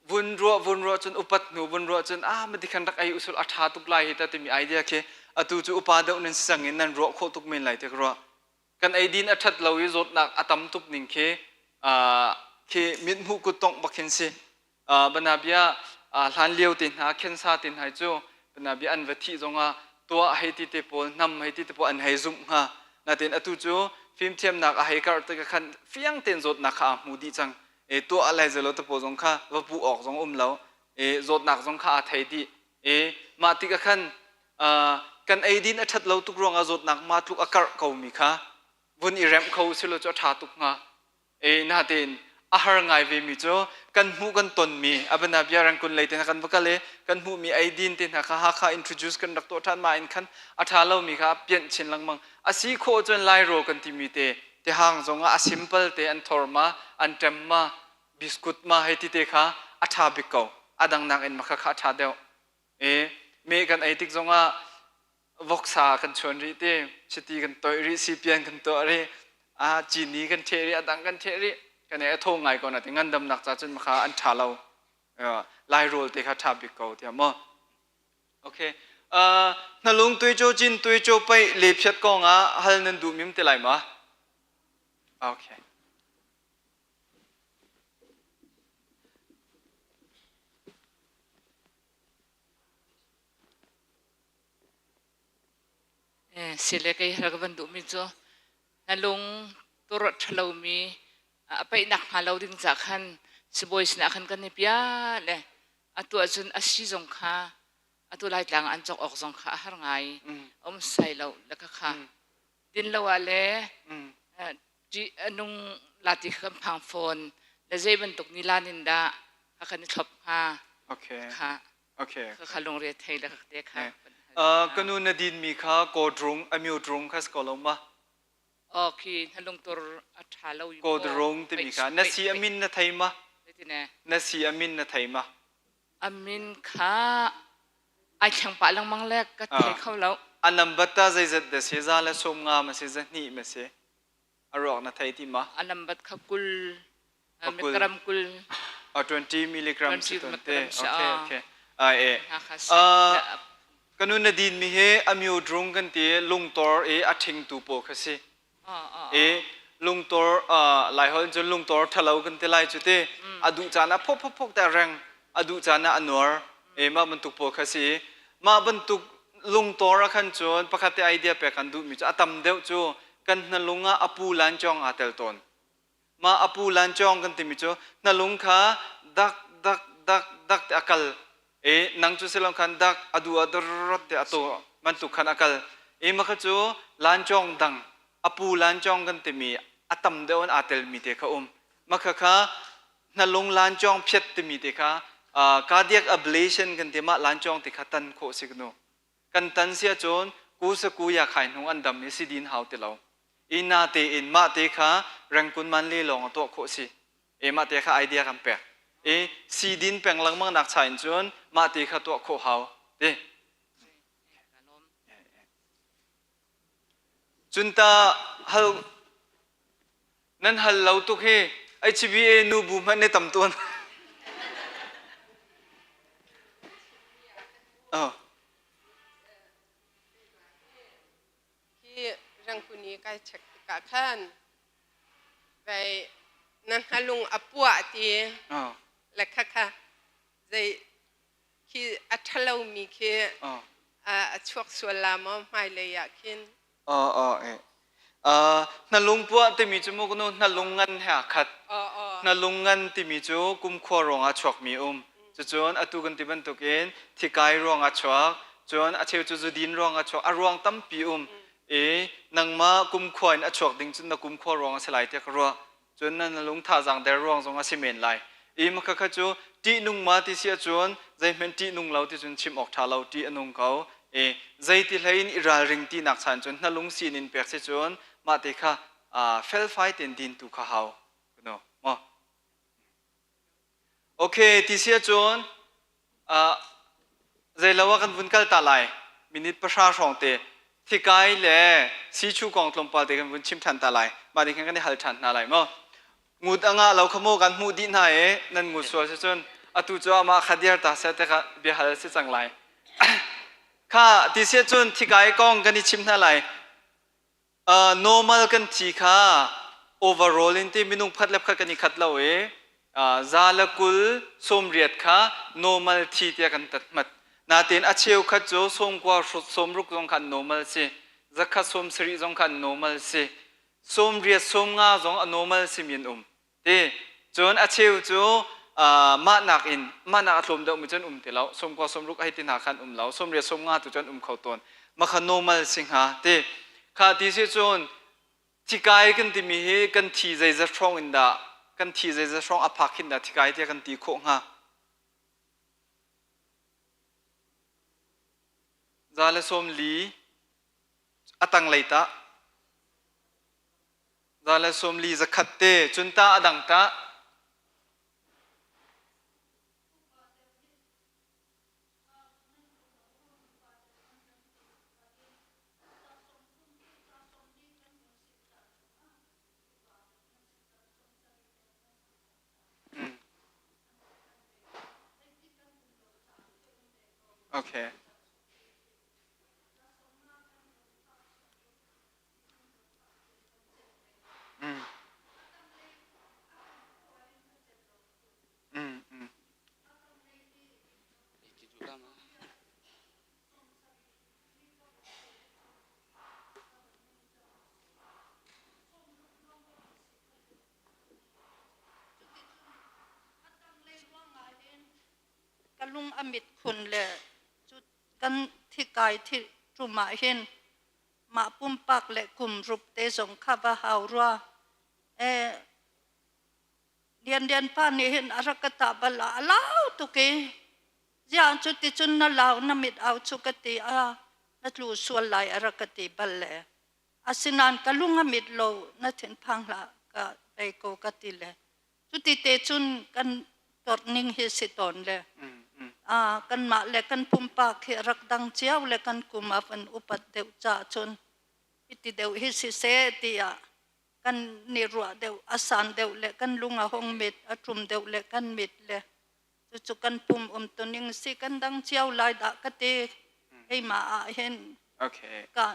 vun ruah vun ruah cun upat hnu vun ruah cun ah mati khan rak ei usul a ṭha tuk lai hi ta timi idea khi atu cu upa deuh nan si cang in nan ruah khawh tuk men lai ti ka ruah. Kan eidin a ṭhat lo i zawtnak a tam tuk ning khi khi mithmuh kuttongh bak khin si. Banabia hlan lio te hna khensa te hna cu banabia an va thih zongah tuah hei ti te pawl, hnam hei ti te pawl an hei zumh hnga. Natin atu cu fimthiamnak a hei karh tik khan fiang tein zawtnak kha aa hmu dih cang. E tuah lai zelo te pawl zong kha va puh awk zong um lo. E zawtnak zong kha aa thei dih. E mah tik ah khan kan eidin a ṭhat lo tuk ruangah zawtnak ma tluk a karh ko mi kha vun i remh kho silo cu a ṭha tuk hnga. E natein a har ngai ve mi cu kan hmuh kan tonmi abana bia Rangoon lei te hna kan va kal i kan hmuhmi eidin te hna kha Hakha introduce kan rak tuah ṭhan. Mah in khan a ṭha lomi kha pianh chin lengmang a si khawh cun Lairaw kan timi te tihang zongah a simple te an thor ma an ṭem ma biscuit ma hei ti te kha a ṭha bik ko. A dang nak in makha kha a ṭha deuh. E me kan ei tik zongah voksa kan chuan rih te, chiti kan toih rih, sipian kan tuah rih, a cini kan ṭheh rih, a dang kan ṭheh rih. Kan e tho ngai ko na ti ngandamnak ca cun kha an ṭha lo. Lai rawl te kha ṭha bik ko tiah maw. Okay. Hnalung tuicaw cin tuicaw paih le phiat kong ah hal nan duh mim te lai ma? Okay. Sile kei hal ka van duhmi cu na lung tur a ṭhalomi a paihnak hnga lo ding ca khan sibawi sinah khan kan i pia le atu ahcun a si zong kha atu Laitlang an cawk awk zong kha a har ngai um sai lo le kha kha din lo ah le nung lati kha kan phang fawn le zei bantuk ni lan in dah kha kan i thlop hnga okay kha okay kha lungre thei le te kha kanu na din mi kha kodrung amyodrung kha ko lo ma Okay na lungtur a ṭha lo kodrung timi kha na si amin na thei ma na si amin na thei ma Amin kha ai thleng pah lengmang le ka thei kho lo. A number ta zeizat da si za le som nga ma si za hnih ma si a ruak na thei ti ma? A number kha kul milligram kul. A 20 milligram si ton te. Okay okay. A e. Kanu na din mi he amyo drung kan ti lungtor e a thing tu po kha si. E lungtor Laiholh cun lungtor ṭhalo kan ti lai cu ti. A duh caan ah phok phok phok te reng, a duh caan ah a nuar. E mah bantuk pawl kha si. Mah bantuk lungtor ah khan cun pakhat te idea pek kan duhmi cu a tam deuh cu kan hnalung ah a pu lancawng aa tel tawn. Mah a pu lancawng kan timi cu hnalung kha dak dak dak dak te a kal. E nang cu silong khan dak a du a drot te a to bantuk khan a kal. E mah kha cu lancawng dang a pu lancawng kan timi a tam deuh in aa telmi te kha um. Mah kha kha hnalung lancawng phiat timi te kha cardiac ablation kan ti mah lancawng te kha tan khawh si nu. Kan tan si ahcun ku sa ku ya khai hnung an dam i si din hau ti lo. I na tein mah te kha rengkun man le lawng a tuah khawh si. E mah te kha idea kan pek. E si din peng lengmang nak cha in cun mah te kha tuah khawh hau. Ti. Cun ta hal nan hal lo tuk hi HBA nu bu hmanh ne tam tuan. Oh. Hi rangkun i kai check tikah khan vai na hnalung a puah ti le kha kha zei khi a ṭhalomi khi a chuak sual la maw hmailei ah khin Hnalung puah timi cu mu nu hnalung ngan he aa khat. Hnalung ngan timi cu kumkhua ruangah chuakmi um. Cucun atu kan ti bantukin thikai ruangah chuak, cun a cheu cu zudin ruangah chuak, a ruang tampi um. I nangmah kumkhua in a chuak ding cun na kumkhua ruang a si lai tiah ka ruah. Cun na lung thazaang der ruang zong a si men lai. I maka kha cu ṭihnung ma ti si ahcun zeihmanh ṭihnung lo ti cun chim awk ṭha lo ṭih a nung ko. I zeiti hlei in i ralring tinak chan cun na lung sin in pek si cun mah te kha felfai tein din tu kha hau. No, maw? Okay, ti si ahcun Zeilo ah kan vun kal ta lai. Minute pahra hrawng te thikai le sichu kong tlawmpal te kan vun chim ṭhan ta lai. Mah ding khan kan i hal ṭhan hna lai maw? Ngut a ngah lo kha maw kan hmuh dih hna i nan ngut sual si cun atu cu amah kha diar ta seh te kha bia hal si cang lai. Kha ti si cun thikai kong kan i chim hna lai. Normal kan thi kha overall in ti minung phat le phat kan i khat lo i za le kul sawmriat kha normal thi tiah kan tat hmat. Natin a cheu khat cu sawmkua sawmruk zong khan normal si. Zakhat sawm sarih zong khan normal si. Sawmriat sawmnga zong a normal si mi an um. Ti cun a cheu cu mah nakin mah nak a tlawm deuhmi cun um ti lo sawmkua sawmruk hei ti hna khan um lo sawmriat sawmnga tu cun um kho tawn mah kha normal si hnga ti kha ti si cun thikai kan timi hi kan thi zeizat hrawng in dah kan thi zeizat hrawng a phak hin dah thikai tiah kan ti khawh hnga za le sawm li a tanglei tah Za le sawm li zakhat te cun ta a dang tah. Okay. Ka lung a mit khun le cu kan thikai thi ṭum ah hin mah pumpak le kum rup te zong kha va hau rua. Lianlian pa nih hin a rak ka tah bal ah a lau tuk i ziah cuticun na lau na mit au cu ka ti a na tlu sual lai a rak ka ti bal le asinain ka lung a mit lo na thinphang hlah ka bei ko ka ti le cuti te cun kan ning hi si tawn le kanmah le kan pumpak hi rak dang cio le kan kum a van upat deuh ca cun iti deuh hi siseh tiah kan ni ruah deuh a san deuh le kan lung a hong mit a ṭum deuh le kan mit le cucu kan pum um tuning si kan dang cio lai dah ka ti keimah ah hin okay. ka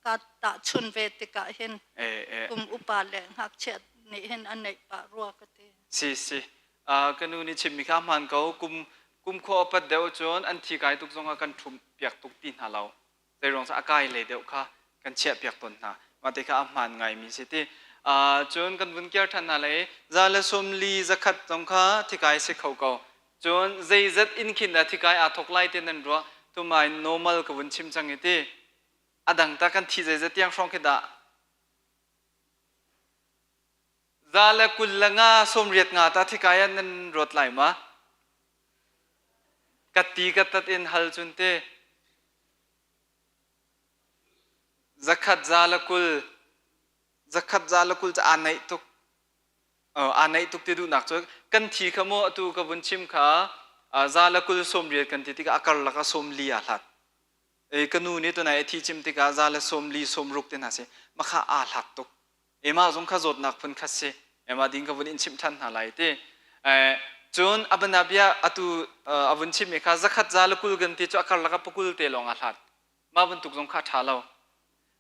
ka tahchun ve tikah hin kum upa le ngakchia nih hin an neih pah rua ka ti. Si si. Ka nu nih chimmi kha hmaan ko. Kum kum khua upat deuh cun an thi kai tuk zongah kan ṭhum piak tuk ti hna lo. Zeiruang a kai le deuh kha kan chiah piak tawn hna. Mah te kha a hmaan ngaimi si ti. Cun kan vun kiar ṭhan hna lai. Za le sawm li zakhat zong kha thikai si kho ko. Cun zeizat in khin dah thikai aa thawk lai ti nan ruah. Tumai normal ka vun chim cang i ti. A dang ta kan thi zeizat tiang hrawng khi dah za le kul le nga sawmriat nga ta thikai ah nan ruat lai ma ka ti ka tat in hal cun te zakhat za le kul zakhat za le kul ca aa naih tuk aa naih tuk ti duhnak cu kan thi kha mu atu ka vun chim kha za le kul sawmriat kan ti tikah a karlak ah sawmli aa hlat ka nu nih tunai a thi chim tikah za le sawm li sawm ruk te hna si makha aa hlat tuk ema zong kha zawtnak phun khat si ema ding ka vun in chimh than hna lai ti cun abana bia atu a vun chim mi kha zakhat za le kul gan ti cu a karlak ah pakul te lawng a hlat ma bantuk zong kha tha lo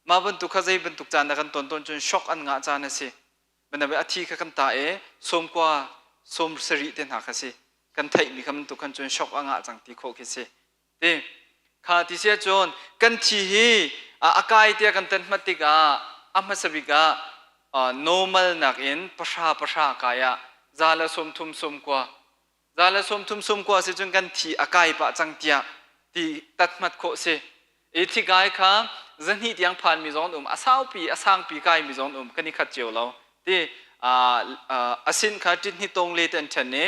ma bantuk kha zei bantuk caan dah kan ton ton cun shock an ngah caan a si bana a thi kha kan ta e sawmkua sawm sarih te hna kha si kan theih mi kha bantuk khan cun shock a ngah cang ti khawh khi si Ti kha ti si ahcun kan thi hi a kai tiah kan tan hmat tikah a hmasa bik ah normal nakin pahra pahra kai ah za le sawm thum sawm kua za le sawm thum sawm kua si cun kan thi a kai pah cang tiah ti tat hmat khawh si i thi kai kha zahnih tiang phan mi zong um a saupi a sangpi kai mi zong um kan i khat cio lo ti a sin kha ṭit tong le te an ṭhen i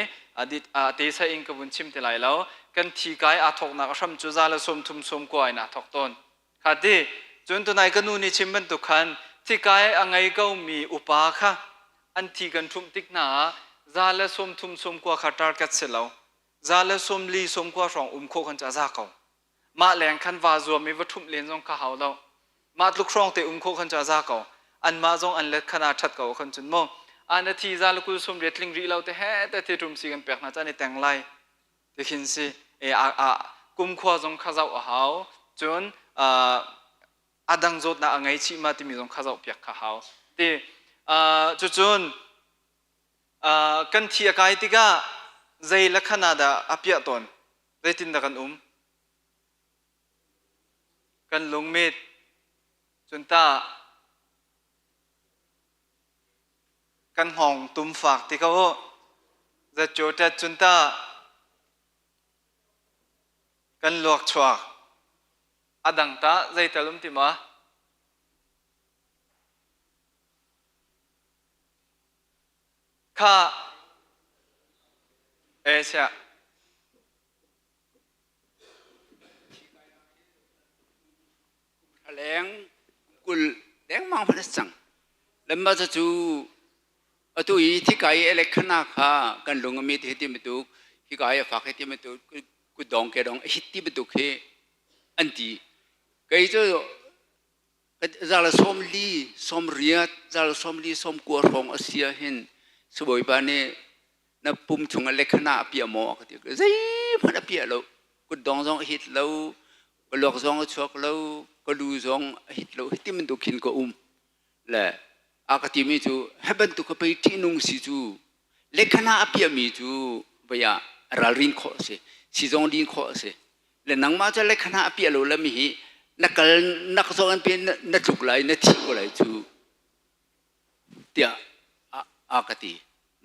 a te sa in ka vun chim te lai lo kan thi kai aa thawknak a hram cu za le sawm thum sawm kua in aa thawk tawn kha ti cun tunai ka nu nih chim bantuk khan thi kai a ngei ko mi upa kha an thi kan ṭhumh tik hna ah za le sawm thum sawm kua kha target si lo za le sawm li sawm kua hrawng um khawh khan cu a za ko Mah leng khan vaa zuam i va ṭhumh len zong kha hau lo. Mah tluk hrawng te um khawh khan cu a za ko. Anmah zong an let khan aa ṭhat ko khan cun mu. An a thi za le kul sum riat tling rih lo te he te thi ṭum si kan pek hna caan i teng lai. Ti khin si. E a, a kumkhua zong kha zoh a hau. Cun a dang zawtnak a ngei chih ma timi zong kha zoh piak kha hau. Ti cucun kan thi a kai tikah zei le khan ah dah a piah tawn? Zeitindah kan um? Kan lungmit. Cun tah kan hngawng tum fak ti ko u. Zatcaw ṭet cun tah kan luak chuak. A dang tah zeital um ti ma? Kha Asia. Leng kul lengmang hmanh a si cang. Lemma cu atu i thika i elekhana kha kan lung a mit hi ti bantuk hika i a fak hi ti bantuk kutdong kedong a hit ti bantuk hi an ti. Kei cu Zal sawm li sawm riat zal sawm li sawm kua hrawng a si ahhin sibawipa nih na pum chung ah lekhana a piah maw a ka ti. Zeihmanh a piah lo. Kutdong zong a hit lo, ka luak zong a chuak lo, ka lu zong a hit lo. Hiti bantuk khin ka um. Le a ka timi cu hi bantuk ka pei ṭihnung si cu lekhana a piahmi cu vei ah ralrin khawh a si. Sizong din khawh a si. Le nangmah cu lekhana a piah lo le mi hi na kal nak zong an pe na tluk lai na thi ko lai cu tiah a ka ti.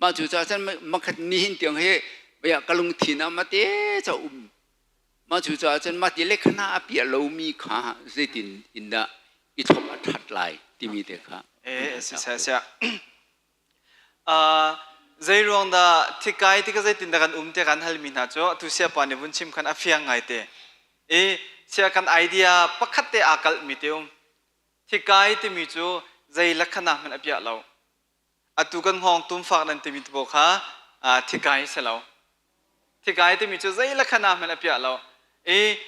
Mah cu caah cun makhat nihin tiang hi bia ka lungthin ah mate ca um. Mah cu caah cun mah ti lekhana a piah lomi kha zeitin in dah i thlop a ṭhat lai timi te kha. Eh, si sia sia. Zei ruang dah thikai ti ka zeitin dah kan um te kan halmi hna cu atu siapa nih vun chim khan a fiang ngai te. I sia kan idea pakhat te aa kalhmi te um. Thikai timi cu zei lakhana hmanh a piah lo. Atu kan hngawng tumfak nan timi te kha thikai si lo. Thikai timi cu zei lakhana hmanh a piah lo. I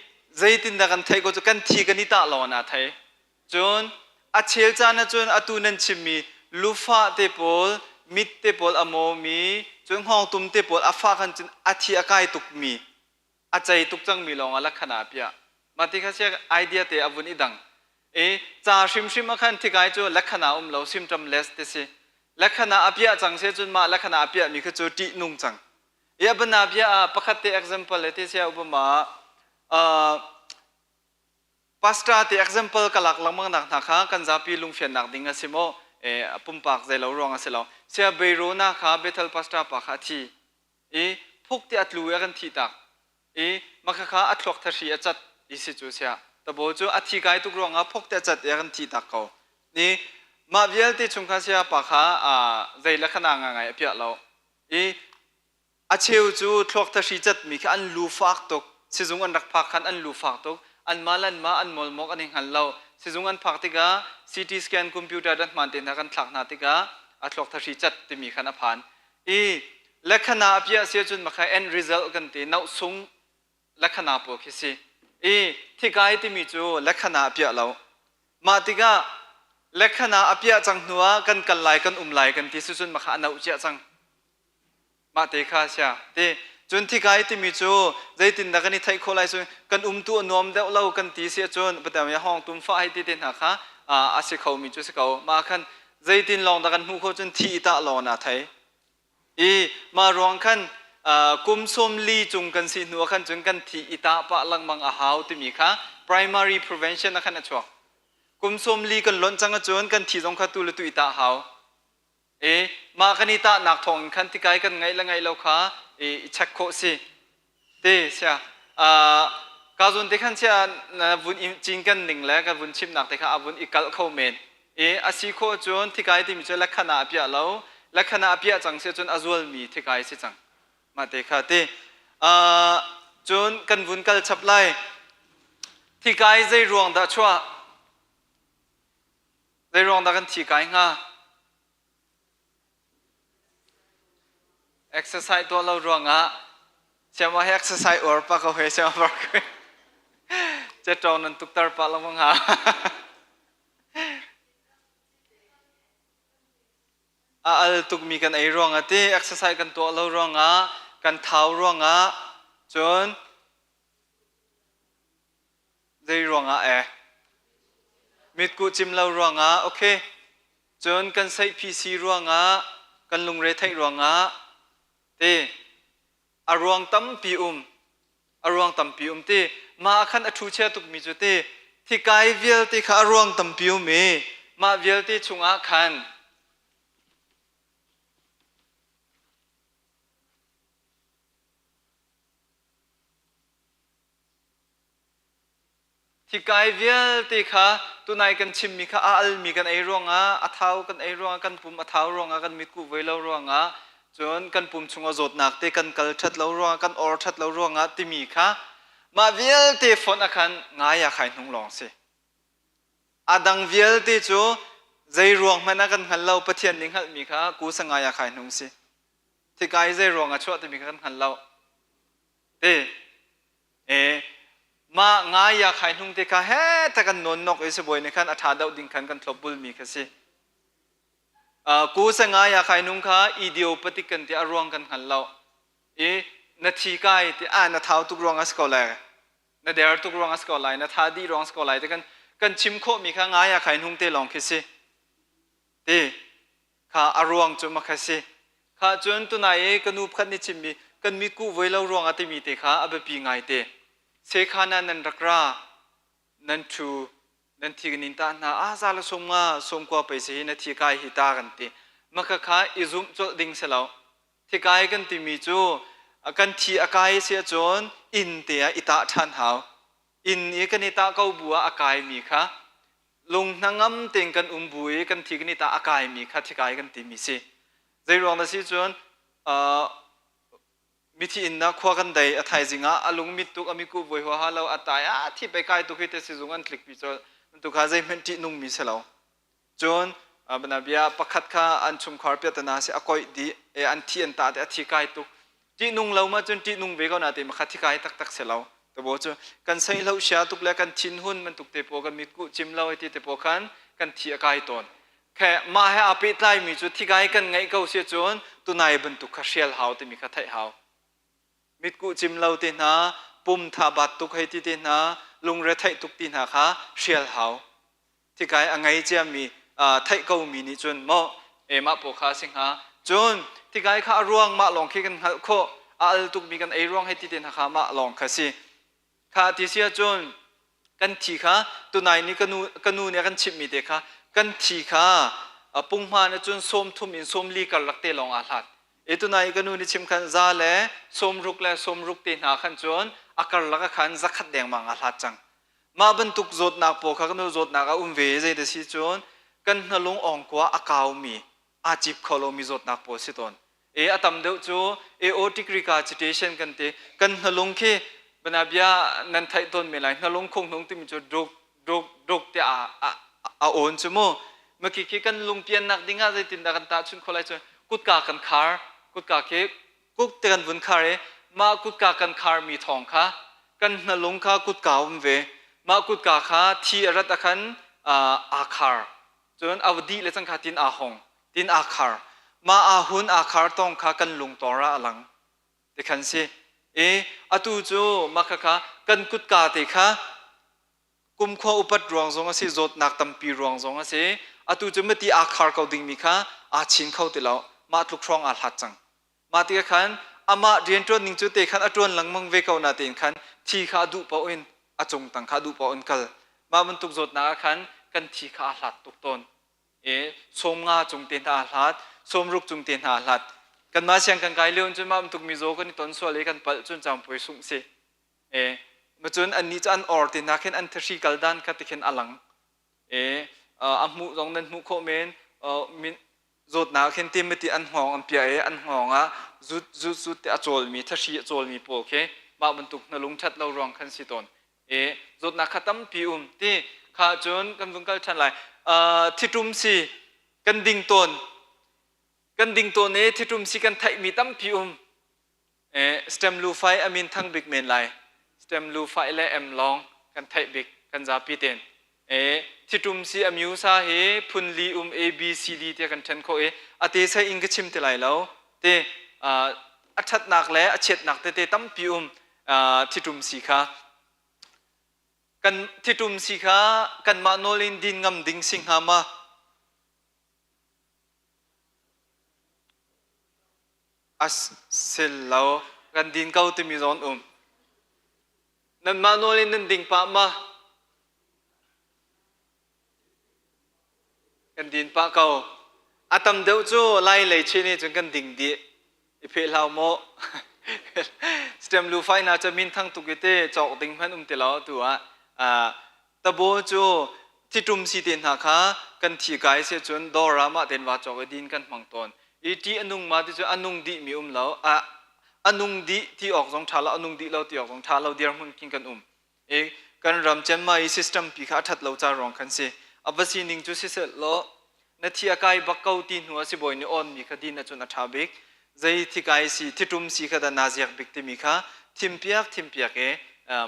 zeitindah kan theih ko cu kan thi kan i tah lawng ah thei. Cun a chel caan ahcun atu nan chimmi lufah te pawl, mit te pawl a mawmi, cun hngawngtum te pawl a fah khan cun a thi a kai tukmi a cei tuk cangmi lawng ah lakhana a piah. Mah ti kha sia idea te a vun i dang. I ca hrimhrim ah khan thikai cu lakhana um lo symptomless te si. Lakhana a piah cang se cun mah lakhana a piahmi kha cu ṭih nung cang. I a bana bia ah pakhat te example le te sia upama uh, pastor te example ka lak lengmang nak hna kha kan zapi lungfiannak ding a si maw eh pumpak zei lo ruang a si lo sia beirona kha Bethel pastor pa kha a thi i phuk ti a tlu i a kan thih tak i maka kha a thluak thahri a cat i si cu sia tabo cu a thi kai tuk ruangah phuk te a cat i a kan thih tak ko ni mah vialte chung kha sia pa kha zei le khana nga ngai a piah lo i a cheu cu thluak thahri cat mi kha an lu fak tuk sizung an rak phak khan an lu fak tuk an mah lan mah an molmok an i hngal lo sizung an phak tikah CT scan computer dan hman te hna kan thlak hna tikah a thluak thahri cat timi khan a phan I lekhana a piah si ahcun makha end result kan ti noh sung lekhana pawl khi si. I thikai timi cu lekhana a piah lo. Mah tikah lekhana a piah cang hnu ah kan kal lai kan um lai kan ti si cun makha a noh cia cang. Mah te kha sia. Ti cun thikai timi cu zeitindah kan i theih khawh lai cu kan umtu a nuam deuh lo kan ti si ahcun patam ya hong tum fa hei ti te hna kha a si kho mi cu si ko. Mah khan zeitin lawng dah kan hmuh khawh cun thi i tah lawng na thei i mah ruang khan kum 40 cung kan si hnu ah khan cun kan thi i tah pah lengmang a hau timi kha primary prevention ah khan a chuak kum 40 kan lonh cang ahcun kan thi zong kha tu le tu i tah hau i mah kan i tahnak thawng in khan tikai kan ngaih le ngaih lo kha i check khawh si Te sia ka zun te khan sia na vun cinken ning le ka vun chimnak te kha a vun i kalh kho men i a si khawh cun thikai timi cu lekhana a piah lo lekhana a piah cang si cun a zualmi thikai si cang mah te kha ti cun kan vun kal chap lai thikai zei ruang dah chuah zei ruang dah kan thi kai hnga Exercise tuah lo ruangah siama he exercise uar pa ko he siama par ko cetawng nan tuktar pa lengmang ha. A al tukmi kan ei ruangah ti exercise kan tuah lo ruangah kan thau ruangah cun Zei ruangah eh? Mitkuh cim lo ruangah, okay. Cun kan seihphi ruangah, kan lungre theih ruangah, ti a ruang tampi um. A ruang tampi um ti. Mah ah khan a ṭhu chia tukmi cu ti thikai vialte kha a ruang tampi um i mah vialte chungah khan Thikai vialte kha tunai kan chimmi kha a almi kan ei ruangah, a thau kan ei ruangah, kan pum a thau ruangah, kan mitkuh voi lo ruangah, cun kan pum chungah zawtnak te kan kal ṭhat lo ruangah, kan or ṭhat lo ruangah timi kha mah vialte fonh ah khan ngai a khai hnung lawng si. A dang vialte cu zei ruang hmanh ah kan hngal lo, Pathian nih hngalhmi kha ku sangai a khai hnung si. Thikai zei ruang ah chuah timi kha kan hngal lo. Te E mah ngai ya khai hnung te kha he ta kan nawn nok i sibawi nih khan a ṭha deuh ding khan kan thlop bulmi kha si. Ku se ngai ya khai nung kha idiopathic kan ti a ruang kan hngal lo. I Na thi kai ti a na thau tuk ruang a si ko lai. Na der tuk ruang a si ko lai. Na tha dih ruang a si ko lai ti kan kan chim khawhmi kha ngai a khain hung te lawng khi si. Ti kha a ruang cu makha si. Kha cun tunai i ka nu pakhat nih chimmi kan mi kuh voi lo ruang ah timi te kha a biapi ngai te. Sekhan ah nan rak ra, nan ṭhu, nan thi kan in tah hna, ah za le sawm nga, sawm kua pei si hi na thi kai hi ta kan ti. Maka kha i zumh colh ding si lo. Thikai kan timi cu kan thi a kai si ahcun inn te ah i tah ṭhan hau. Inn i kan i tah ko bu ah a kaimi kha lung hnangam tein kan um bu i kan thi kan i tah a kaimi kha thikai kan timi si. Zei ruang dah si cun mithi inn ah khua kan dei a thaizing ah a lung mit tuk a miku voi huaha lo a tai ah thi pei kai tuk hi te sizung an tlik pi col tu kha zeihmanh ṭih nungmi si lo. Cun bia pakhat kha an chungkhar piahtana si a koih dih e an thi an tah te a thi kai tuk ṭihnung lo ma cun ṭihnung ve ko na te makha thi kai taktak si lo tabo cu kan saihlo sia tuk le kan thin hun bantuk te pawl kan mitkuh cim lo ti te pawl khan kan thi a kai tawn khe mah he aa pehtlai mi cu thikai kan ngeih ko si cun tunai bantuk kha hrial hau timi kha theih hau mitkuh cim lo te hna pum tha bat tuk hei ti te hna lungre theih tuk ti hna kha hrial hau thikai a ngei ciami theih ko mi nih cun maw e mah paw kha si hnga cun thikai kha a ruang mah lawng khi kan hngalh khawh a al tukmi kan ei ruang hei ti te hna kha mah lawng kha si kha ti si ahcun kan thi kha tunai ni ka nu ka nu nih a kan chimhmi te kha kan thi kha punghman ahcun 30 in 40 karlak te lawng aa hlat e tunai ka nu nih chim khan za le 60 le 60 te hna khan cun a karlak ah khan zakhat dengmang aa hlat cang Mah bantuk zawtnak pawl kha kan zawtnak a um ve zei da si cun kan hnalung awngkua a kaumi aa cip kho lomi zawtnak pawl si tawn. E a tam deuh cu aortic regurgitation kan ti kan hnalung khi banabia nan theih tawn men lai hnalung khunghnung timi cu duk duk duk ti a a a awn cu mu maki khi kan lungpiannak ding ah zeitindah kan tahchunh khawh lai cu kutka kan khar kutka khi kuk te kan vun khar i mah kutka kan kharmi thawng kha kan hnalung kha kutka um ve mah kutka kha thi a rat ah khan aa khar cun a dih le cangka tin aa hong tin aa khar mah aa hun aa khar tong kha kan lungtor ah a lang ti khan si i atu cu mah kha kha kan kutka te kha kumkhua upat ruang zong a si zawtnak tampi ruang zong a si atu cu mati aa khar ko dingmi kha aa chin kho ti lo mah tluk hrawng aa hlat cang mah tikah khan amah rianṭuan ning cu te khan a ṭuan lengmang ve ko na tein khan thi kha a duh paoh in a cung tang kha a duh paoh in kal mah bantuk zawtnak ah khan kan thi kha aa hlat tuk tawn e 50 cung te hna aa hlat 60 cung te hna aa hlat kanmah siang kan kai lio cun mah bantuk mizaw kan i ton sual i kan palh cun cangpuai sungh si E, cun annih cu an or ti hna khin an thahri kal dan kha ti khin a lang. E, a hmuh zong nan hmuh khawh men min zawtnak khin Timothy an hngawng an piah i an hngawng ah zut zut zut te a cawlmi thahri a cawlmi pawl khi mah bantuk na lung ṭhat lo ruang khan si tawn. E, zawtnak kha tampi um ti kha cun kan vung kal ṭhan lai. Thiṭum si kan ding tawn. Kan ding tawn i thiṭum si kan theihmi tampi um. Stem lufai a min thang bik men lai. Stem lufai le em lawng kan theih bik kan zapi ten. Thitum si a myusa hi phun li um A B C D tiah kan ṭhen khawh i a te sai in ka chim ti lai lo. Te a ṭhatnak le a chiatnak tete tampi um thitum si kha. Kan thitum si kha kanmah nawl in din ngam ding si hnga ma? A sil lo. Kan din ko timi zawn um. Nanmah nawl in nan ding pah ma? Kan din pah ko. A tam deuh cu Lai lei chin nih cun kan ding dih. I pheh hlau maw? Stem lu fai na cu min thang tuk i te cawk ding hmanh um ti lo tu ah. Tabo cu thitum si te hna kha kan thi kai si cun dawr ah mah ten va cawk i din kan hmang tawn. I ṭih a nung ma ti cu a nung dih mi um lo. A a nung dih ti awk zong ṭha lo, a nung dih lo ti awk zong ṭha lo dirhmun khin kan um. I kan ram Myanmar i system pi kha a ṭhat lo ca ruang khan si. A va sining cu siseh law na thi a kai bak ko ti hnu ah sibawi nih awn mi kha din ahcun a ṭha bik. Zei thikai si, thiṭum si kha dah naa ziak bik timi kha thimpiak thimpiak i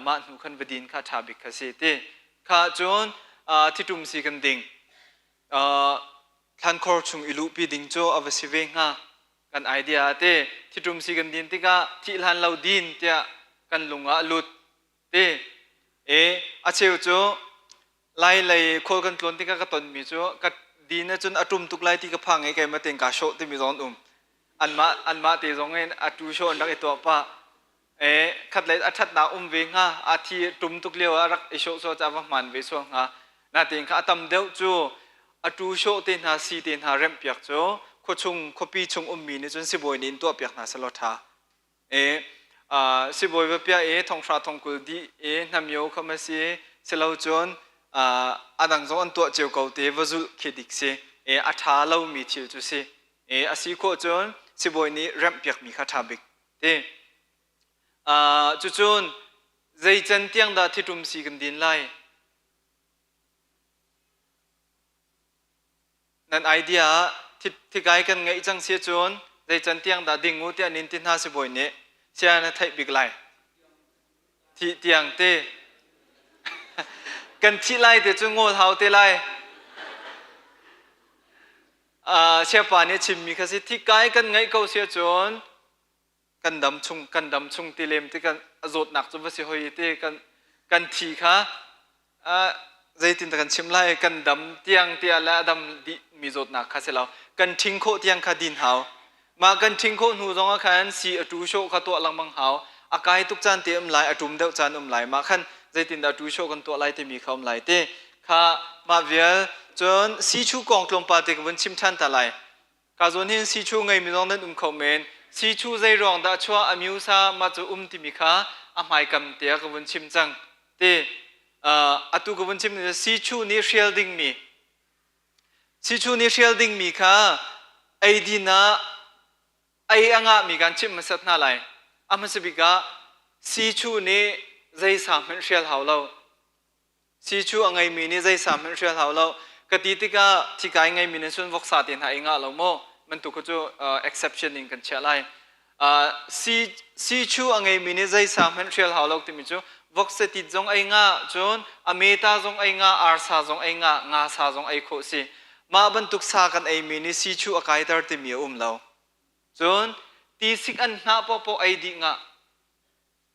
mah hnu khan va din kha ṭha bik kha si ti. Kha cun thiṭum si kan ding. Thlankhor chung i luhpi ding cu a va si ve hnga. Kan idea te thitum si kan din tikah thih hlan lo din tiah kan lung ah a lut ti. E a cheu cu lai lei khual kan tlawn tikah ka tonmi cu ka din ahcun a tum tuk lai ti ka phang i keimah tein kaa hrawh timi zong an um. Anmah anmah te zong in a tu show an rak i tuah pah. E khatlei a ṭhatnak um ve hnga a thi tum tuk lio ah rak i hrawh sual ca va hmaan ve sual hnga. Natein kha a tam deuh cu a tu hrawh te hna si te hna remh piak cu khuachung khuapi chung ummi nih cun sibawi nih in tuah piak hna selaw ṭha. E sibawi va piah i thonghra thongkul dih i hnamio kha ma si silo cun a dang zong an tuah cio ko te va zulh khi dik si. E a ṭha lomi thil cu si. E a si khawh cun sibawi nih remh piakmi kha ṭha bik ti. Cucun zei can tiang dah thitum si kan din lai? Nan idea ah thikai kan ngeih cang si cun zei can tiang dah ding u tiah nin ti hna sibawi nih sia na theih bik lai. Thih tiang te. Kan thih lai te cu ngawl hau te lai. Siapa nih chimmi kha si thikai kan ngeih ko si cun kan dam chung kan dam chung ti lem ti kan zawtnak cu va si hoi ti kan kan thi kha zeitin kan chim lai kan dam tiang tiah le a dam dih mi zawtnak kha si lo kan ṭhing khawh tiang kha din hau mah kan ṭhing khawh hnu zong ah khan si a tu show kha tuah lengmang hau a kai tuk caan te um lai a ṭum deuh caan um lai mah khan zeitin dah tu show kan tuah lai timi kha um lai te kha mah vial cun si chu kong tlawmpal te ka vun chim ṭhan ta lai Ka zawn hin sichu ngeimi zong nan um kho men. Sichu zei ruang dah chuah a miusa mah cu um timi kha a hmaikam te ah ka vun chim cang. Ti atu ka vun chim ni sichu nih hrial dingmi sichu nih hrial dingmi kha eidin ah ei a ngahmi kan chimh hmasat hna lai. A hmasa bik ah sichu nih zei sa hmanh hrial hau lo. Si cu a ngeimi nih zei sa hmanh hrial hau lo. Ka ti tikah thikai ngeimi nih cun voksa te hna ei ngah lo maw? Bantuk kha cu exception in kan chiah lai. Si, si chu a ngeimi nih zei sa hmanh hrial hau lo timi cu voksa tit zong ei ngah, cun a meta zong ei ngah, arsa zong ei ngah, nga sa zong ei khawh si. Mah bantuk sa kan eimi nih si chu a kaiter timi a um lo. Cun tisik an hnah paohpaoh ei dih ngah.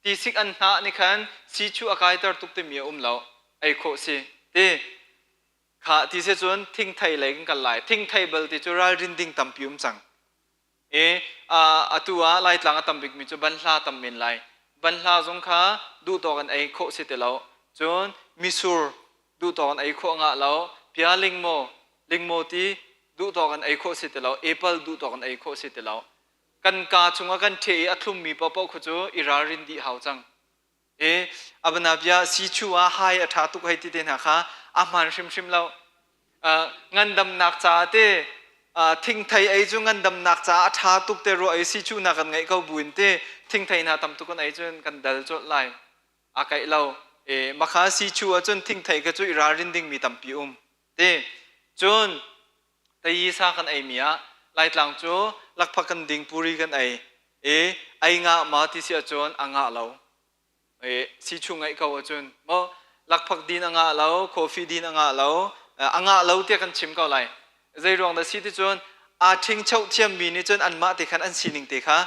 Tisik an hnah nih khan si chu a kaiter tuk timi a um lo. Ei khawh si. Ti kha ti si cun thingthei lei kan kal lai. Thingthei bal ti cu ralrin ding tampi um cang. E atu ah Laitlang a tam bikmi cu banhla tam men lai. Banhla zong kha duh tawk in ei khawh si ti lo. Cun misur duh tawk in ei khawh ngah lo. Pia lingmaw, lingmaw ti duh tawk in ei khawh si ti lo. Apple duh tawk in ei khawh si ti lo. Kan kaa chungah kan ṭheh i a thlummi paohpaoh khu cu i ralrin dih hau cang. E abanabia sichu ah hai a ṭha tuk hei ti te hna kha a hmaan hrimhrim lo. Ngandamnak caah te thingthei ei cu ngandamnak caah a ṭha tuk te ruah i sichu na kan ngeih ko buin te thingthei hna tam tuk kan ei cun kan dal colh lai. A kaih lo. E makha sichu ahcun thingthei kha cu i ralrin dingmi tampi um. Te cun Tayi sa kan eimi ah Laitlang cu lakphak kan ding puri kan ei i ei ngah ma ti si ahcun a ngah lo. I si chung ngeih ko ahcun maw lakphak din a ngah lo, coffee din a ngah lo, a ngah lo tiah kan chim ko lai. Zei ruang dah si ti cun aa ṭhingcho thiammi nih cun anmah te khan an sining te kha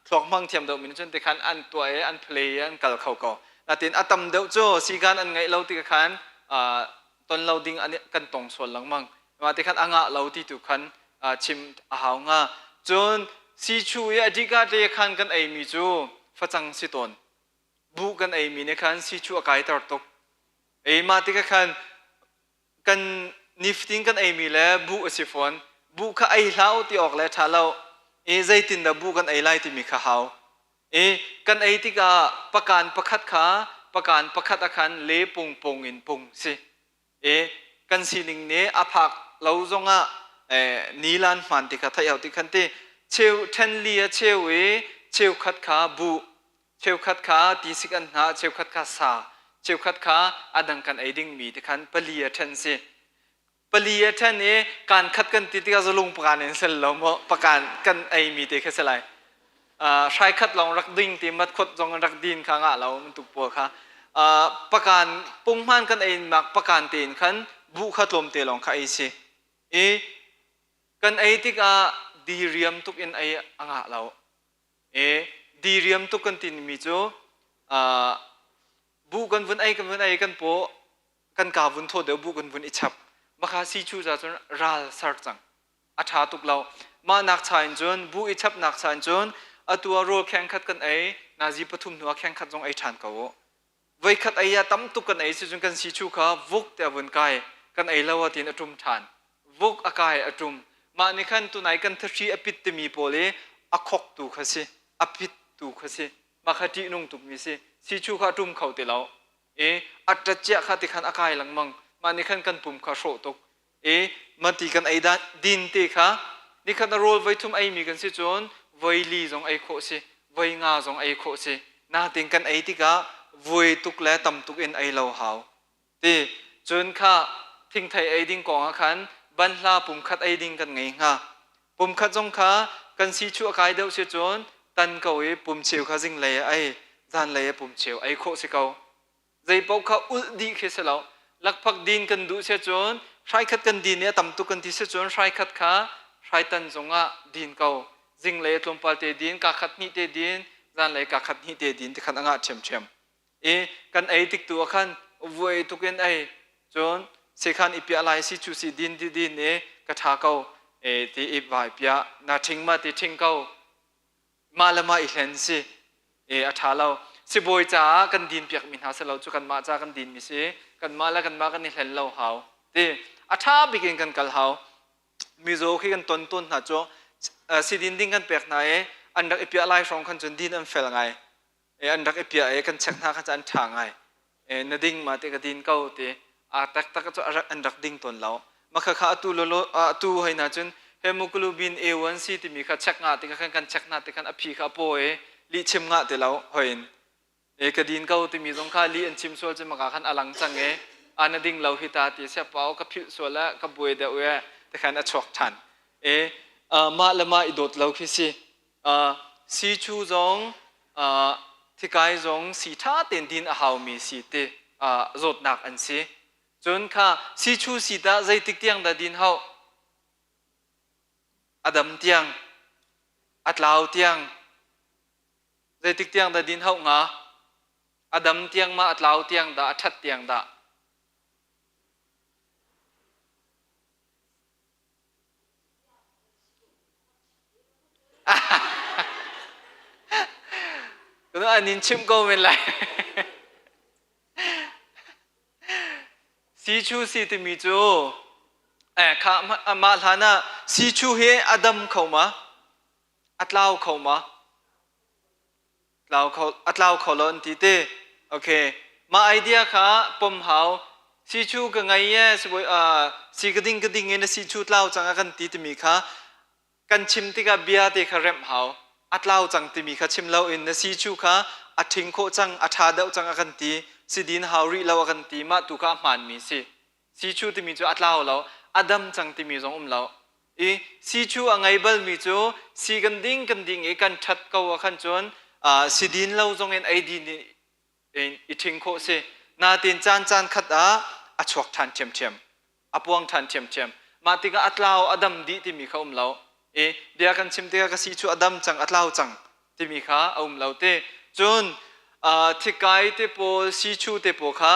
thluak hmang thiam deuhmi nih cun te khan an tuah i an play i an kal kho ko. Natin a tam deuh cu sikan an ngeih lo ti khan ton lo ding an kan tong sual lengmang. Mah te khan a ngah lo ti tu khan chim a hau hnga. Cun sichu i a dika te khan kan eimi cu facang si tawn. Buh kan eimi nih khan sichu a kaiter tuk. Ei mah tikah khan kan nifatin kan eimi le buh a si fawn. Buh kha ei hlah u ti awk le ṭha lo. I zeitin dah buh kan ei lai timi kha hau. I kan ei tikah pakan pakhat kha pakan pakhat ah khan le pung pung in pung si. I kan sining nih a phak lo zongah nilan hmaan ti kha theih hau ti khan ti cheu ṭhen li a cheu i cheukhat kha buh cheukhat kha tisik an hnah cheukhat kha sa cheukhat kha a dang kan ei dingmi ti khan pali a ṭhen si pali a ṭhen i kaan khat kan ti tikah zalung pakan in sel lo maw pakan kan eimi te kha si lai hrai khat lawng rak ding ti mat khot zong rak din kha ngah lo bantuk pawl kha pakan punghman kan ei mak pakan tein khan buh kha tlawm te lawng kha ei si i kan ei tikah diriam tuk in ei a ngah lo. E diriam tuk kan timi cu bu kan vun ei kan vun ei kan paw kan ka vun thaw deuh bu kan vun i chap maka si chu za cun ral sar cang a ṭha tuk lo mah nak cha in cun bu i chap nak cha in cun atu ah rawl kheng khat kan ei nazi pathum hnu ah kheng khat zong ei ṭhan ko u voikhat ei ah tam tuk kan ei si cun kan si chu kha vuk te a vun kai kan ei lo ah tiin a ṭum ṭhan vuk a kai a ṭum mah nih khan tunai kan thahri a pit timi pawl i a khok tu kha si a pit tu kha si mah kha ṭihnung tukmi si si chu kha a ṭum kho ti lo i a ṭat ciah kha ti khan a kai lengmang mah nih khan kan pum kha hrawh tuk i mati kan ei dan din te kha nikhat na rawl voi thum ei mi kan si cun voi li zong ei khawh si voi nga zong ei khawh si natin kan ei tikah vui tuk le tam tuk in ei lo hau ti cun kha thingthei ei ding kong ah khan banhla pumkhat ei ding kan ngei hnga pumkhat zong kha kan si chu a kai deuh si cun tan ko i pum cheu kha zinglei ah ei zanlei ah pum cheu ei khawh si ko Zeipaoh kha ulh dih khi si lo. Lakphak din kan duh si cun hraikhat kan din i a tam tuk kan ti si cun hraikhat kha hraitan zongah din ko. Zinglei tlawmpal te din, ka khat hnih te din, zanlei ka khat hnih te din ti khan a ngah ṭhiamṭhiam. I kan ei tik tu ah khan vuai tuk in ei. Cun sekhan i piah lai si cu si din ti din i ka ṭha ko e ti i vai piah na ṭhing ma ti ṭhing ko mah le mah i hlen si e a ṭha lo sibawi caah kan din piakmi hna si lo cu kanmah ca kan dinmi si kanmah le kanmah kan i hlen lo hau ti a ṭha bik in kan kal hau mizaw khi kan ton tawn hna cu sidin ding kan pek hna i an rak i piah lai hrawng khan cun din an fel ngai e an rak i piah i kan check hna kha cu an ṭha ngai e na ding ma te ka din ko ti a taktak cu an rak ding tawn lo makha kha atu lolo atu hoi na cun hemoglobin A1C timi kha check nga ti kha kan check na ti khan a phi kha a paw i lih chim nga ti lo hoin e ka din ko timi zong kha li an chim sual cu maka khan alang cang e ana ding lo hi ta ti sia pau ka philh sual a ka buai deuh e te khan a chuak than e mah le mah i dawt lo khi si Siichu zong thikai zong sii ṭha tein din a haumi si ti zawtnak an si. Cun kha siichu sii tah zeitik tiang dah din hau? A dam tiang, a tlau tiang, zeitik tiang dah din hau hnga? A dam tiang ma a tlau tiang dah, a ṭhat tiang dah? An in chimh ko men lai. Sichu si timi cu eh kha mah hlan ah sichu hi a dam kho ma? A tlau kho ma? Tlau kho a tlau kho lo an ti te. Okay. Mah idea kha pom hau. Si chu ka ngai e si si ka ding ka ding in si chu tlau cang a kan ti timi kha kan chim tikah bia te kha remh hau. A tlau cang timi kha chim lo in na si chu kha a ṭhing khawh cang a ṭha deuh cang a kan ti si din hau rih lo a kan ti mah tu kha a hmaanmi si. Sichu timi cu a tlau lo, a dam cang timi zong um lo. I sichu a ngei balmi cu si kan ding kan ding i kan ṭhat ko ah khan cun si din lo zong in ei din in i ṭhing khawh si. Natin caan caan khat ah a chuak ṭhan ṭhiamṭhiam, a puang ṭhan ṭhiamṭhiam. Mah tikah a tlau, a dam dih timi kha um lo. I bia kan chim tikah ka si cu a dam cang, a tlau cang timi kha a um lo te. Cun thikai te pawl, sichu te pawl kha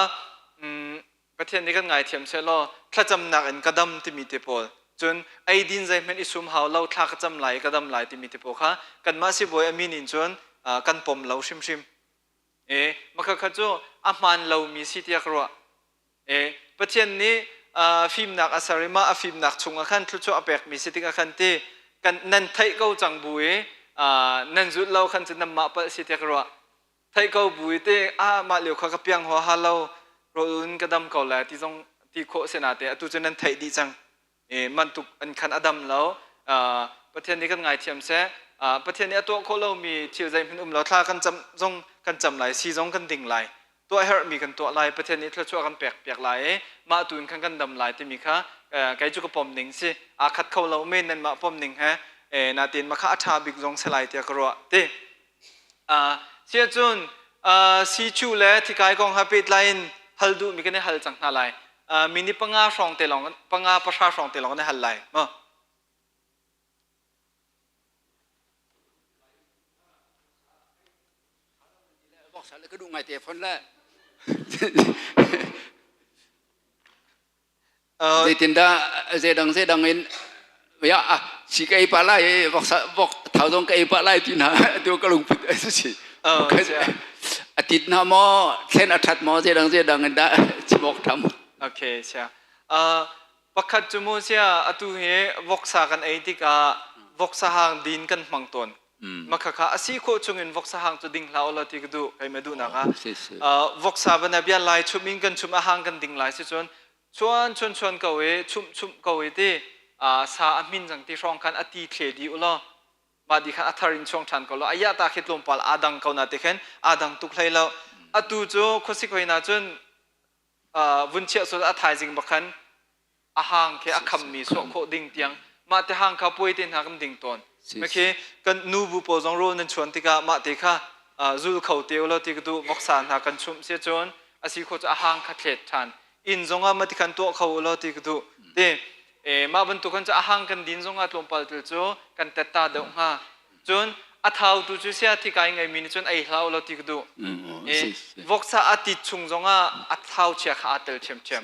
Pathian nih kan ngaithiam sehlaw thlacamnak in ka dam timi te pawl cun eidin zeihmanh i sum hau lo thla ka cam lai ka dam lai timi te pawl kha kanmah sibawi a min in cun kan pom lo hrimhrim. E makha kha cu a hmaan lomi si tiah ka ruah. E Pathian nih fimnak a ser i mah a fimnak chungah khan thluachuah a pekmi si tikah khan ti kan nan theih ko cang bu i nan zulh lo khan cun nanmah palh si tiah ka ruah. Theih ko bu i te ah mah lio kha ka piang huaha lo rawl in ka dam ko lai ti zong ti khawh si na te atu cu nan theih dih cang e mantuk an khan a dam lo Pathian nih kan ngaithiam seh Pathian nih a tuah khawh lomi thil zeihmanh um lo thla kan cam zong kan cam lai si zong kan ding lai tuah herhmi kan tuah lai Pathian nih thluachuah kan pek piak lai i mah tu in khan kan dam lai timi kha kei cu ka pom ning si aa khat kho lo men nan mah pom ning he natin mah kha a ṭha bik zong si lai tiah ka ruah ti Siahcun siichuh le thikai kong ha pehtlai in hal duhmi kan i hal cang hna lai. Minute panga hrawng te lawng, panga pahra hrawng te lawng kan i hal lai. Maw? Voksa le ka duh ngai te fon le. Zeitindah zeidang zeidang in ya ah si ka ei pa lai voksa vok thau zong ka ei pa lai ti hna tu ka lungput a si. A tit na maw thlen a that maw zeidang zeidang in dah chimok tham. Okay, sia. Pakhat cu mu sia atu hi voksa kan ei tikah voksa hang din kan hmang tawn. Makhakha a si khawh chungin voksa hang cu ding hlah ulaw ti ka duh kei ma duhnak ah. Voksa bana bia lai chum in kan chum a hang kan ding lai si cun chuan chuan chuan ko i chumh chumh ko i ti sa a hmin cang ti hrawng khan a ti thle di ulaw mah di khan a thar in chuang ṭhan ko law a ta khi tlawmpal aa dang ko na ti khin aa dang tuk hlei lo. Atu cu khuasik hoi na cun vun chiah sual a thaizing bak khan a hang khi a khammi sawh khawh ding tiang mah te hang kha puai te hna kan ding tawn. Khi kan nu bu pawl zong rawl nan chuan tikah mah te kha zul kho te ulaw ti ka duh voksa hna kan chumh si cun a si kho cu a hang kha thlet ṭhan inn zongah mah ti khan tuah kho ulaw ti ka duh te mah bantuk khan cu a hang kan din zongah tlawmpal tel cu kan tetta deuh hnga. Cun a thautu cu sia thikai ngeimi nih cun ei hlah ulaw ti ka duh. Voksa a tit chung zongah a thau chia kha aa tel ṭhiamṭhiam.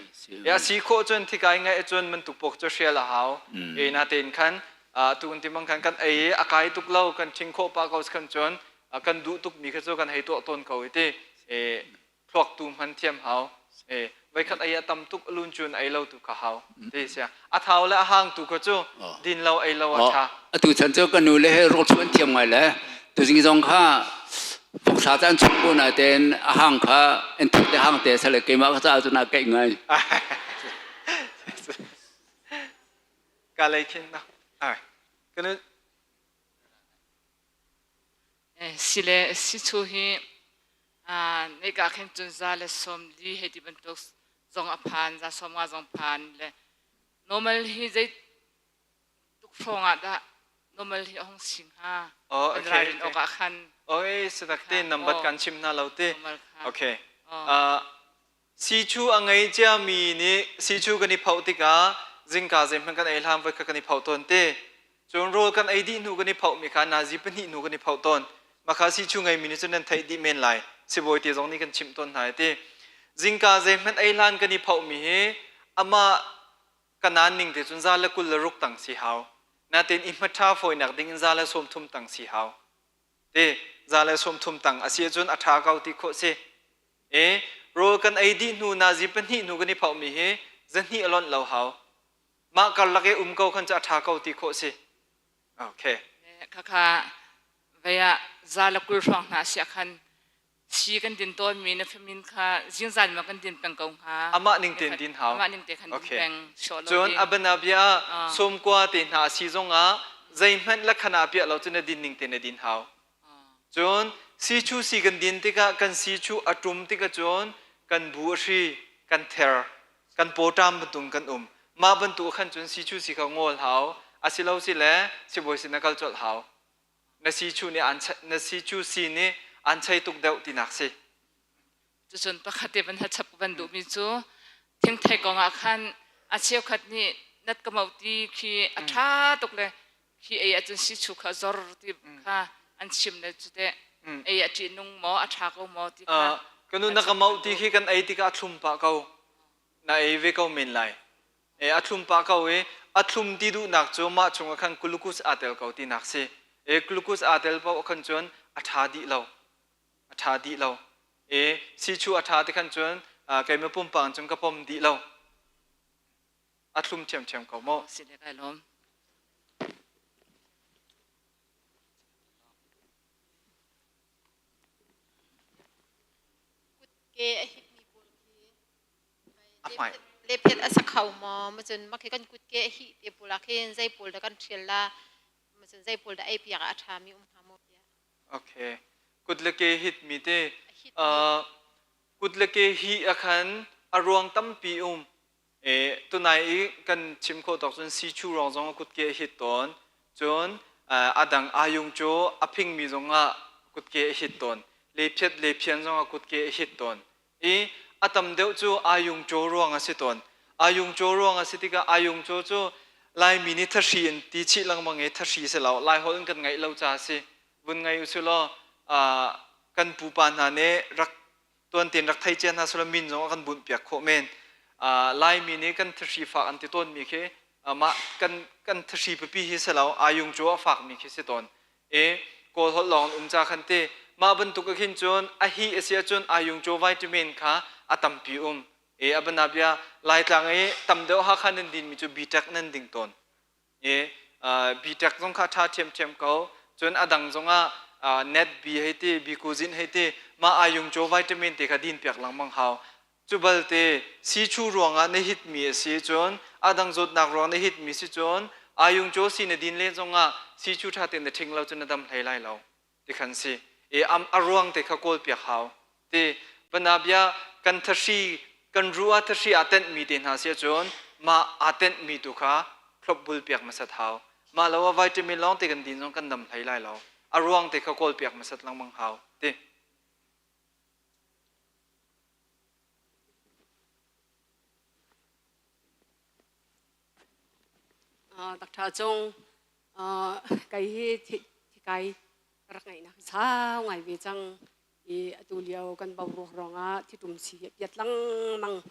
A si khawh cun thikai ngeih cun mantuk pok cu hrial a hau. E na tein khan tu kan ti bang khan kan ei i a kai tuk lo kan ṭhing khawh pah ko khan cun kan duh tukmi kha cu kan hei tuah tawn ko i ti. Thluak tu hman thiam hau. Voikhat ei a tam tuk alun cun ei lo tu kha hau. Ti sia. A thau le a hang tu kha cu din lo ei lo a ṭha. Atu chan cu ka nu le he rawl chuan thiam ngai le tuzing zong kha voksa caan chung bu na ten a hang kha en thut le hang te sale keimah ka ca cu na keih ngai. Ka lei khin na. Ai. Kanu Si le si chu hi nika khin cun za le sawm li hei ti bantuk zong a phan za sawm nga zong phan le normal hi zei tuk hrawng ah dah normal hi a hung si hnga? Oh, okay. Ralrin awk ah khan. Oi, sadak te nambat kan chim hna lo te. Okay. Si cu a ngei ciami nih si cu kan i phoh tikah zingka zeihmanh kan ei hlan voi kha kan i phoh tawn te. Cun rawl kan ei dih hnu kan i phohmi kha nazi pahnih hnu kan i phoh tawn. Mah kha si cu ngeimi nih cun nan theih dih men lai. Sibawi te zong nih kan chimh tawn hna ti. Zingka zeihmanh ei hlan kan i phohmi hi amah kanaan ning te cun za le 26 tang si hau. Natin i hmaṭha fawinak ding in za le 30 tang si hau. Ti za le 30 tang a si ahcun a ṭha ko ti khawh si. E rawl kan ei dih hnu nazi pahnih hnu kan i phohmi hi zahnih a lonh lo hau. Mah karlak i um ko khan cu a ṭha ko ti khawh si. Okay. Khakha vei ah za le 20 hrawng hna si khan si kan din tawnmi na famin kha zingzan ma kan din peng ko hnga. Amah ning tein din hau. Amah ning te khan din peng. Cun abanabia sawmkua te hna a si zongah zeihmanh lakhana piah lo cu na din ning te na din hau. Cun sichu si kan din tikah kan sichu a ṭum tikah cun kan bu a hri, kan ther, kan pawṭam bantuk kan um. Mah bantuk khan cun sichu si kha ngawl hau, asilo si le sibawi sin na kal colh hau. Na sichu nih an na sichu si nih an chei tuk deuh tinak si. Cucun pakhat te van hachap van duhmi cu thingthei kong ah khan a cheukhat nih nat ka mau ti khi a ṭha tuk le khi ei ahcun si chu kha zor ti kha an chim le cu teh ei a ṭih nung maw a ṭha ko maw ti kha Kanu na ka mau ti khi kan ei tikah a thlum pah ko. Na ei ve ko men lai. E a thlum pah ko i a thlum ti duhnak cu mah chungah khan glucose aa tel ko tinak si. E glucose aa tel paoh khan cun a ṭha dih lo. A ṭha dih lo. E si chu a ṭha ti khan cun keimah pumpak cun ka pom dih lo. A thlum ṭhiamṭhiam ko maw? Si le kai lawm. Kutke a hipmi pawl khi lephet a sa kho maw? Macun makhi kan kutke a hih te pawl ah khin zei pawl dah kan ṭhial la? Macun zei pawl dah ei piak ah a ṭhami um hnga maw tiah. Okay. Kut le ke hit mi te kut le ke hi a khan a ruang tampi um. E, tunai i kan chim khawh tawk cun sichu ruang zong kutke a hit tawn. Cun a dang ayung cu a phingmi zongah kutke a hit tawn. Lephiat lephian zongah kutke a hit tawn. I a tam deuh cu ayung caw ruang a si tawn. Ayung caw ruang a si tikah ayung caw cu Laimi nih thahri in ti chih lengmang i thahri si lo. Laiholh in kan ngaih lo ca a si. Vun ngai u si law. Kan pupa hna nih rak tuan tein rak thei cia hna selaw min zong a kan bunh piak khawh men. Laimi nih kan thahri fak an ti tawnmi khi mah kan thahri pipi hi si lo, ayung cu a fakmi khi si tawn. E Kawl holh lawng um ca khan ti mah bantuk ah khin cun a hi a si ahcun ayung cu vitamin kha a tampi um. E a banabia Laitlang i tam deuh Hakha nan dinmi cu bitek nan ding tawn. I bitek zong kha ṭha ṭhiamṭhiam ko. Cun a dang zongah net bi hei ti, bikuzin hei ti, mah ayung caw vitamin te kha din piak lengmang hau. Cu balte sichu ruangah na hitmi a si cun a dang zawtnak ruang na hitmi si cun ayung caw si na din len zongah sichu ṭha tein na ṭhing lo cun na dam hlei lai lo. Ti khan si. I a ruang te kha kawl piak hau. Ti panabia kan thahri kan ru ah thahri aa tenhmi te hna si ahcun mah aa tenhmi tu kha thlopbul piak hmasat hau. Mah lo ah vitamin lawng te kan din zong kan dam hlei lai lo. A ruang te kha kawl piak hmasat lengmang hau. Ti. Dr. Cung, kai hi thikai rak ngaihnak sau ngai ve cang i atu lio kan boruak ruangah thitum si a piat lengmang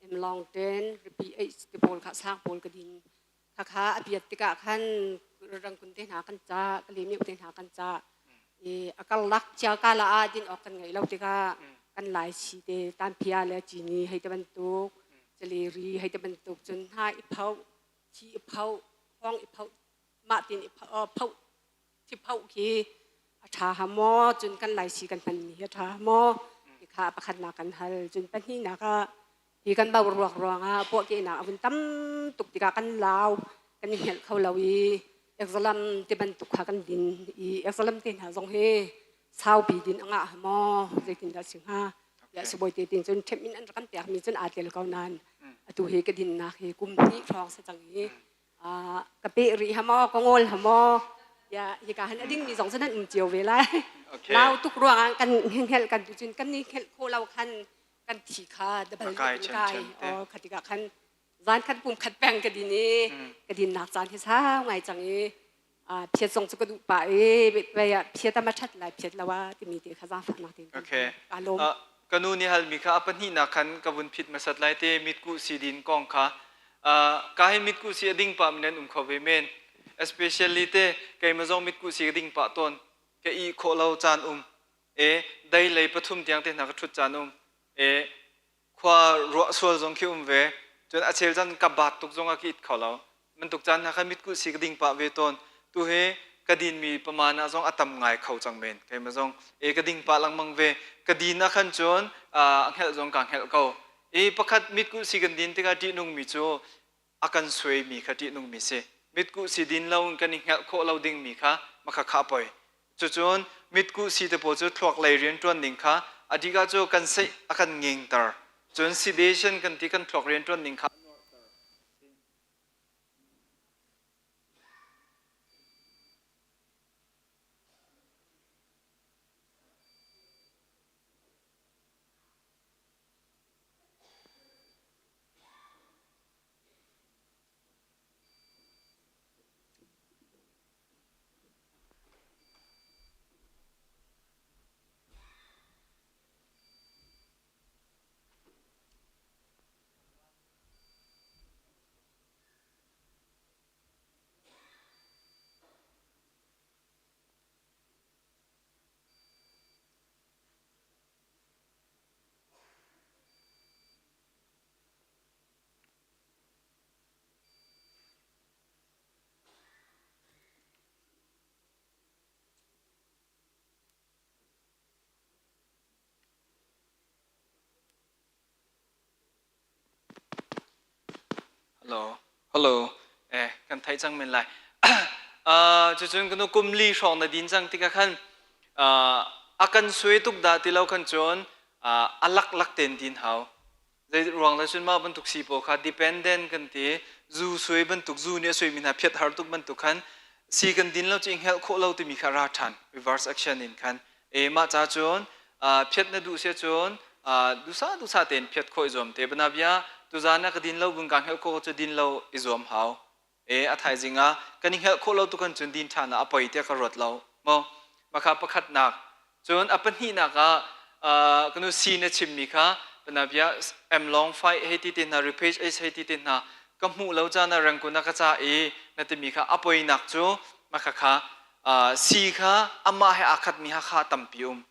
em long ten ripi h ti pawl kha sang pawl ka din kha kha a piat tikah khan rangkun te hna kan ca ka lemiu te hna kan ca i a karlak chia kala ah din awk kan ngei lo tikah kan lai si te tanphia le cini hei te bantuk caleri hei te bantuk cun hna i pho thi i pho hong i pho mah tin i pho thi pho khi a ṭha ha maw cun kan lai si kan hmanmi hi a ṭha maw ti kha pakhatnak kan hal cun pahnihnak ah hi kan boruak ruangah puahkehnak a vun tam tuk tikah kan lau kan i hngelh kho lo i exalam ti bantuk kha kan din i exalam te hna zong hi saupi din a ngah maw zeitindah si hnga ya sibawi te tin cun ṭhemh in an rak kan pekmi cun aa tel ko nain atu hi ka dinnak hi kum hnih hrawng si cang i ka pe rih ha maw ka ngol ha maw ya hika han a dingmi zong cu nan um cio ve lai lau tuk ruangah kan hngelh kan tu cun kan ni hngelh khawh lo khan kan thi kha dabal kai o khatika khan zan khat pum khat peng ka din i ka din nak caan hi sau ngai cang i phiat zong cu ka duh pa i phiat ama that lai phiat lawa timi te kha zaangfah nak tin okay ka lawm ka nu nih halmi kha a pahnihnak khan ka vun phit hmasat lai te mitkuh si din kong kha ka hi mitkuh si a ding pa min an um kho ve men especially te keima zong mitkuh si ka ding pah tawn ka i khawh lo caan um e dei lei pathum tiang te hna ka thut caan um e khua ruah sual zong khi um ve cun a chel caan ka baat tuk zong ah ka it kho lo bantuk caan hna kha mitkuh si ka ding pah ve tawn tu hi ka din mi pamana zong a tam ngai kho cang men keima zong e ka ding pah lengmang ve ka din ah khan cun a hngelh zong ka hngelh ko e pakhat mitkuh si kan din tikah ṭihnung mi cu a kan suaimi kha ṭihnungmi si. Mitkuh si din lo in kan i hngalh khawh lo dingmi kha makha kha poi. Cucun mitkuh si te pawl cu thluak lei rian ṭuan ning kha a dika cu kan seih a kan ngingter. Cun sedation kan ti kan thluak rian ṭuan ning kha Hello. Hello. Eh, kan theih cang men lai. Cucun kanu kum li hrawng na din cang tikah khan a kan suai tuk dah ti lo khan cun a lak lak ten din hau. Zei ruang le cun mah bantuk si pawl kha dependent kan ti zu suai bantuk zu nih a suaimi hna phiat har tuk bantuk khan si kan din lo cu i hngelh khawh lo timi kha ra ṭhan reverse action in khan e mah ca cun phiat na duh sia cun dusa dusa tein phiat khawh i zuam te bana bia tuzan ah ka din lo bun ka hngelh khawh cu din lo i zuam hau e a thaizing ah kan i hngelh khawh lo tu kan cun din ṭhan ah a poi tiah ka ruat lo mo makha pakhatnak. Cun a pahnihnak ah kanu si na chimmi kha panabia M long fight hei ti te hna repage ace hei ti te hna ka hmuh lo caan ah rengkun a ka ca i na timi kha a poinak cu maka kha si kha amah he aa khatmi ha kha tampi um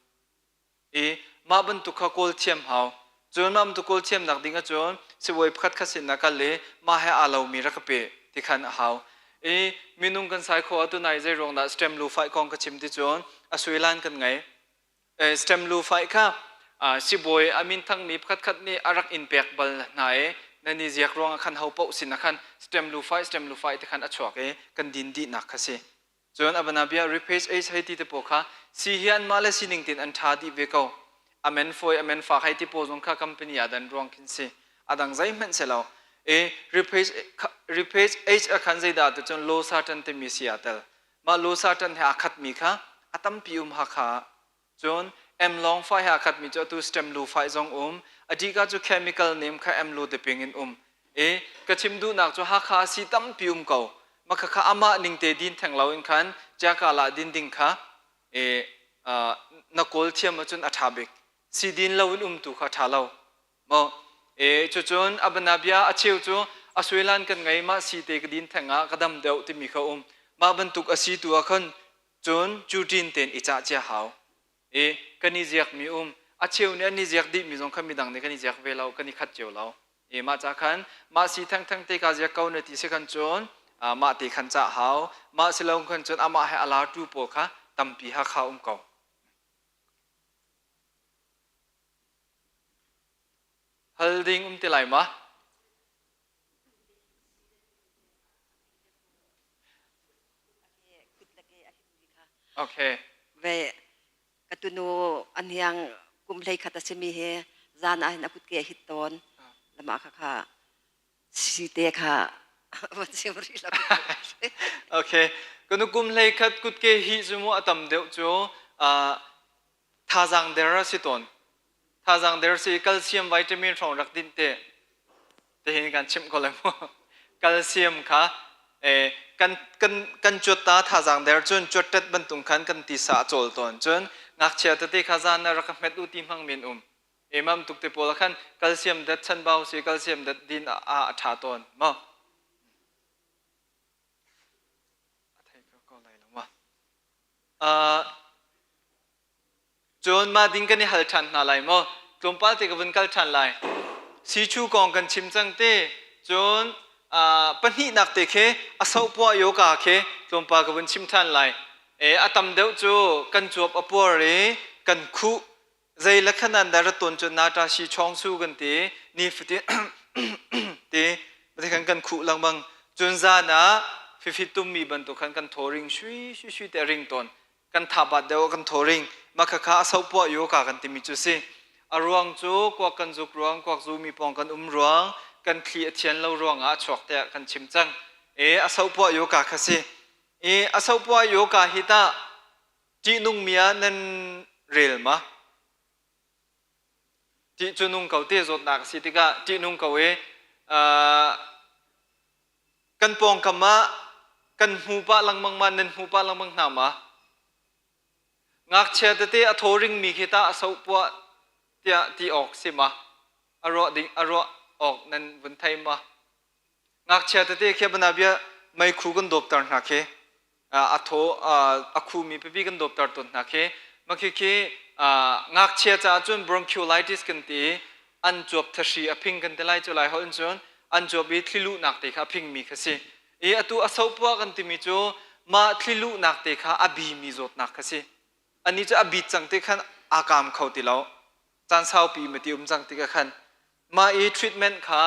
i mah bantuk kha kawl thiam hau. Cun mah bantuk kawl thiamnak ding ahcun sibawi pakhat khat sin ah kal i mah he aa lomi rak ka pe ti khan a hau. I minung kan sai khawh ah tunai zei ruang dah stem lu fai kong ka chim ti cun a suilan kan ngei. Stem lu fai kha sibawi a min thangmi pakhat khat nih a rak in pek bal hna i nan i ziak ruang ah khan ho paoh sin ah khan stem lu fai stem lu fai ti khan a chuak i kan din dihnak kha si. Cun a banabia repage age hei ti te pawl kha si hi anmah le sining tin an ṭha dih ve ko. Amen fawi amen fak hei ti pawl zong kha company ah dan ruang khin si. A dang zeihmanh si lo. E repage repage age a khan zeidah tu cun losartan timi si aa tel. Mah losartan he aa khatmi kha a tampi um Hakha ah. Cun M lawng fai he aa khatmi cu atu stem lu fai zong um. A dika cu chemical name kha M lu deping in um. E ka chim duhnak cu Hakha si tampi um ko. Maka kha amah ning te din theng lo in khan Jaka la din ding kha e na kawl thiam ahcun a ṭha bik. Si din lo in um tu kha ṭha lo. Mo e cucun abana bia a cheu cu a suilan kan ngei mah si te ka din theng ah ka dam deuh timi kha um. Mah bantuk a si tu ah khan Cun cuṭin tein i cah cia hau. I kan i ziakmi um, a cheu nih an i ziak dihmi zong kha midang nih kan i ziak ve lo, kan i khat cio lo. I mah ca khan mah si thengtheng te ka ziak ko na ti si khan cun mah te khan cah hau. Mah si lo khan cun amah he a lartu pawl kha tampi Hakha um ko. Hal ding um ti lai ma? Okay. Ve ka tunu an hiang kum hlei khat a simi hi zan ah hin a kut ke hit tawn lama kha kha si te kha van sim rih lo. Okay. Kanu kum hlei khat kut ke hi cu mu a tam deuh cu thazaang der a si tawn. Thazaang der si calcium vitamin hrawng rak dinh te. Tihin kan chimh ko lai mu. Calcium kha eh, kan kan kan cuat ta thazaang der cun cuat tet bantung khan kan tisa a cawl tawn cun ngakchia tete kha zan na rak ka hmet u ti hmang men um emam tuk te pawl khan calcium dat chanbau si calcium dat din a a tha tawn mo a thei ko ko lai lo ma Cun mah ding kan i hal ṭhan hna lai maw? Tlawmpal te ka vun kal ṭhan lai. Sichu kong kan chim cang te. Cun pahnihnak te khi a sohpuah yoga khi tlawmpal ka vun chim ṭhan lai. E, a tam deuh cu kan cuap a puar i kan khuh. Zei le khanan dah rat tawn cun nata shi chong su kan ti. Ni fatin ti khan kan khuh lengmang. Cun zan ah fifi tummi bantuk khan kan thaw ring sui sui sui te a ring tawn. Kan thabat deuh kan thoring mah khakha a sohpuah yoga kan timi cu si. A ruang cu kuak kan zuk ruang, kuak zumi pawng kan um ruang, kan thli a thian lo ruang ah a chuak tiah kan chim cang. E a sohpuah yoga kha si. E a sohpuah yoga hi tah ṭihnungmi ah nan rel ma? Ṭih cu nung ko te zawtnak a si tikah ṭihnung ko i kan pawngkam ah kan hmu pah lengmang ma nan hmu pah lengmang hna ma? Ngakchia tete a thaw ringmi khi tah a sohpuah tiah ti awk si ma? A ruah ding a ruah awk nan vun thei ma? Ngakchia tete khi banabia meikhu kan dawpter hna khi a thaw a khumi pipi kan dawpter tawn hna khi mah khi khi ngakchia caah cun bronchiolitis kan ti i an cuap thahri a phing kan ti lai cu lai holh in cun an cuap i thliluhnak te kha a phingmi kha si i atu a sopuah kan timi cu mah thliluhnak te kha a bimi zawtnak kha si ani cu a bit cang te khan aa kaam kho ti lo caan saupi mati um cang tikah khan mah i treatment kha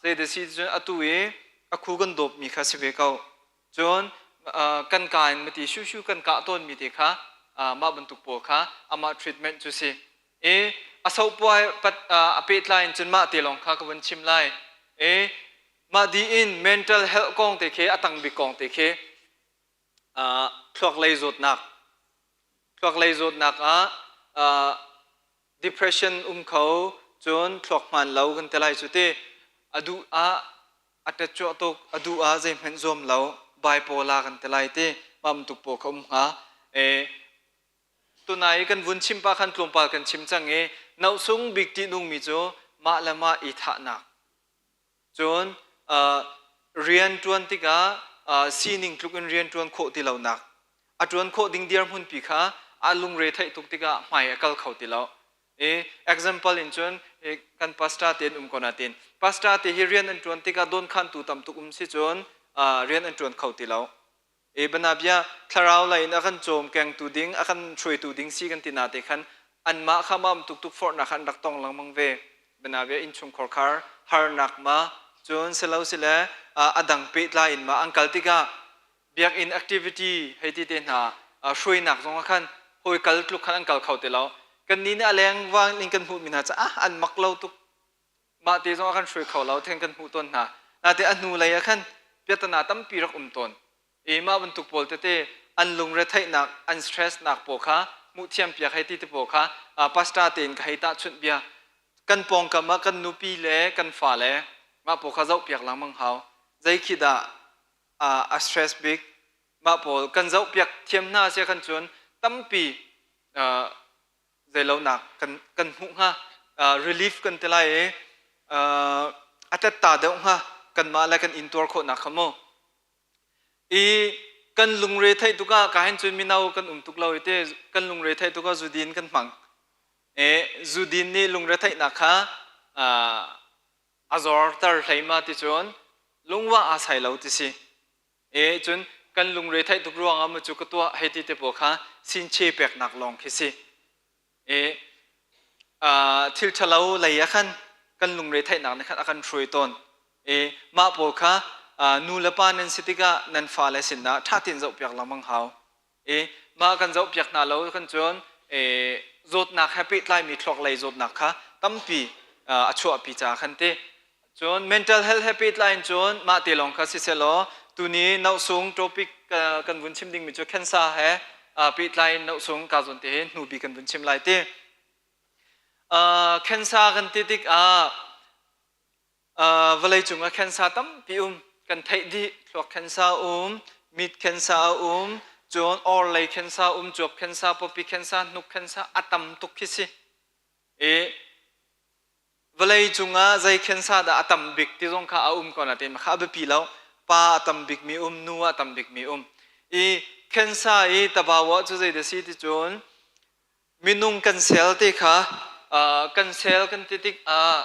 zeidah si cun atu i a khu kan dawpmi kha si ve ko cun kan ka in mati shushu kan kah tawnmi te kha mah bantuk pawl kha amah treatment cu si i a sopuai pat a pehtlai in cun mah te lawng kha ka vun chim lai i mah di in mental health kong te khi a tang bik kong te khi thluak lei zawtnak thluak lei zawtnak ah depression um kho cun thluak hmaan lo kan ti lai cu ti a duh ah a ṭetcuah tuk a duh ah zeihmanh zuam lo bipolar kan ti lai ti mah bantuk pawl kha um hnga. Tunai kan vun chim pa khan tlawmpal kan chim cang i nohsung bik ṭihnungmi cu mah le mah i thahnak. Cun rian ṭuan tikah sining tluk in rian ṭuan khawh ti lonak. A ṭuan khawh ding dirhmun pi kha a lungre theih tuk tikah hmai a kal kho ti lo. I example in cun kan pastor te an um ko natin pastor te hi rian an ṭuan tikah dawnkhantu tam tuk um si cun rian an ṭuan kho ti lo. E banabia thlarau lei in a kan cawm kengtu ding a kan hruaitu ding si kan ti na te khan anmah kha ma um tuk tuk forhnak kha an rak tong lengmang ve. Banabia innchung khorkhar harnak ma cun silo sile a dang pehtlai in ma an kal tikah biakinn activity hei ti te hna hruainak zong ah khan hawi kal tluk khan an kal kho ti lo. Kan nih nih a leng wang in kan hmuh mi hna cu ah an mak lo tuk mah te zong a kan hruai kho lo then kan hmuh tawn hna. Nate a hnu lei ah khan piatana tampi rak um tawn. I mah bantuk pawl tete an lungre theihnak an stress nak pawl kha hmuh thiam piak hei ti te pawl kha pastor tein ka hei tahchunh bia. Kan pawngkam ah kan nupi le kan fale mah pawl kha zoh piak lengmang hau. Zei khi dah a stress bik mah pawl kan zoh piak thiam hna sia khan cun tampi zeilonak kan kan hmuh hnga relief kan ti lai i a tetta deuh hnga kanmah le kan intuar khawhnak kha mu. I kan lungre theih tuk ah ka hin cun mino kan um tuk lo i te kan lungre theih tuk ah zudin kan hmang. E zudin nih lungre theihnak kha a zorter hlei ma ti cun lungwa aa sai lo ti si. E cun kan lungre theih tuk ruangah mu cu ka tuah hei ti te pawl kha sinche peknak lawng khi si. E thil ṭhalo lei ah khan kan lungre theihnak nih khan a kan hruai tawn. E mah pawl kha nu le pa nan si tikah nan fale sinah ṭha tein zohpiak lengmang hau. E mah kan zohpiak hna lo kan cun e zawtnak he pehtlaimi thluak lei zawtnak kha tampi a chuahpi ca khan ti. Cun mental health he pehtlai in cun mah te lawng kha siselaw tuni nohsung topic kan vun chim dingmi cu cancer he pehtlai in nohsung ka zawn te hi hnu bik kan vun chim lai ti. Cancer kan ti tikah vawlei cungah cancer tampi um kan theih dih thluak cancer um mit cancer a um cun or lei cancer um cuap cancer pawpi cancer hnuk cancer a tam tuk khi si. I Vawlei cungah zei khensa dah a tam bik ti zong kha a um ko nain kha a biapi lo. Pa a tam bikmi um, nu a tam bikmi um. I khensa i tabawa cu zei dah si ti cun minung kan sel te kha kan sel kan ti tik ah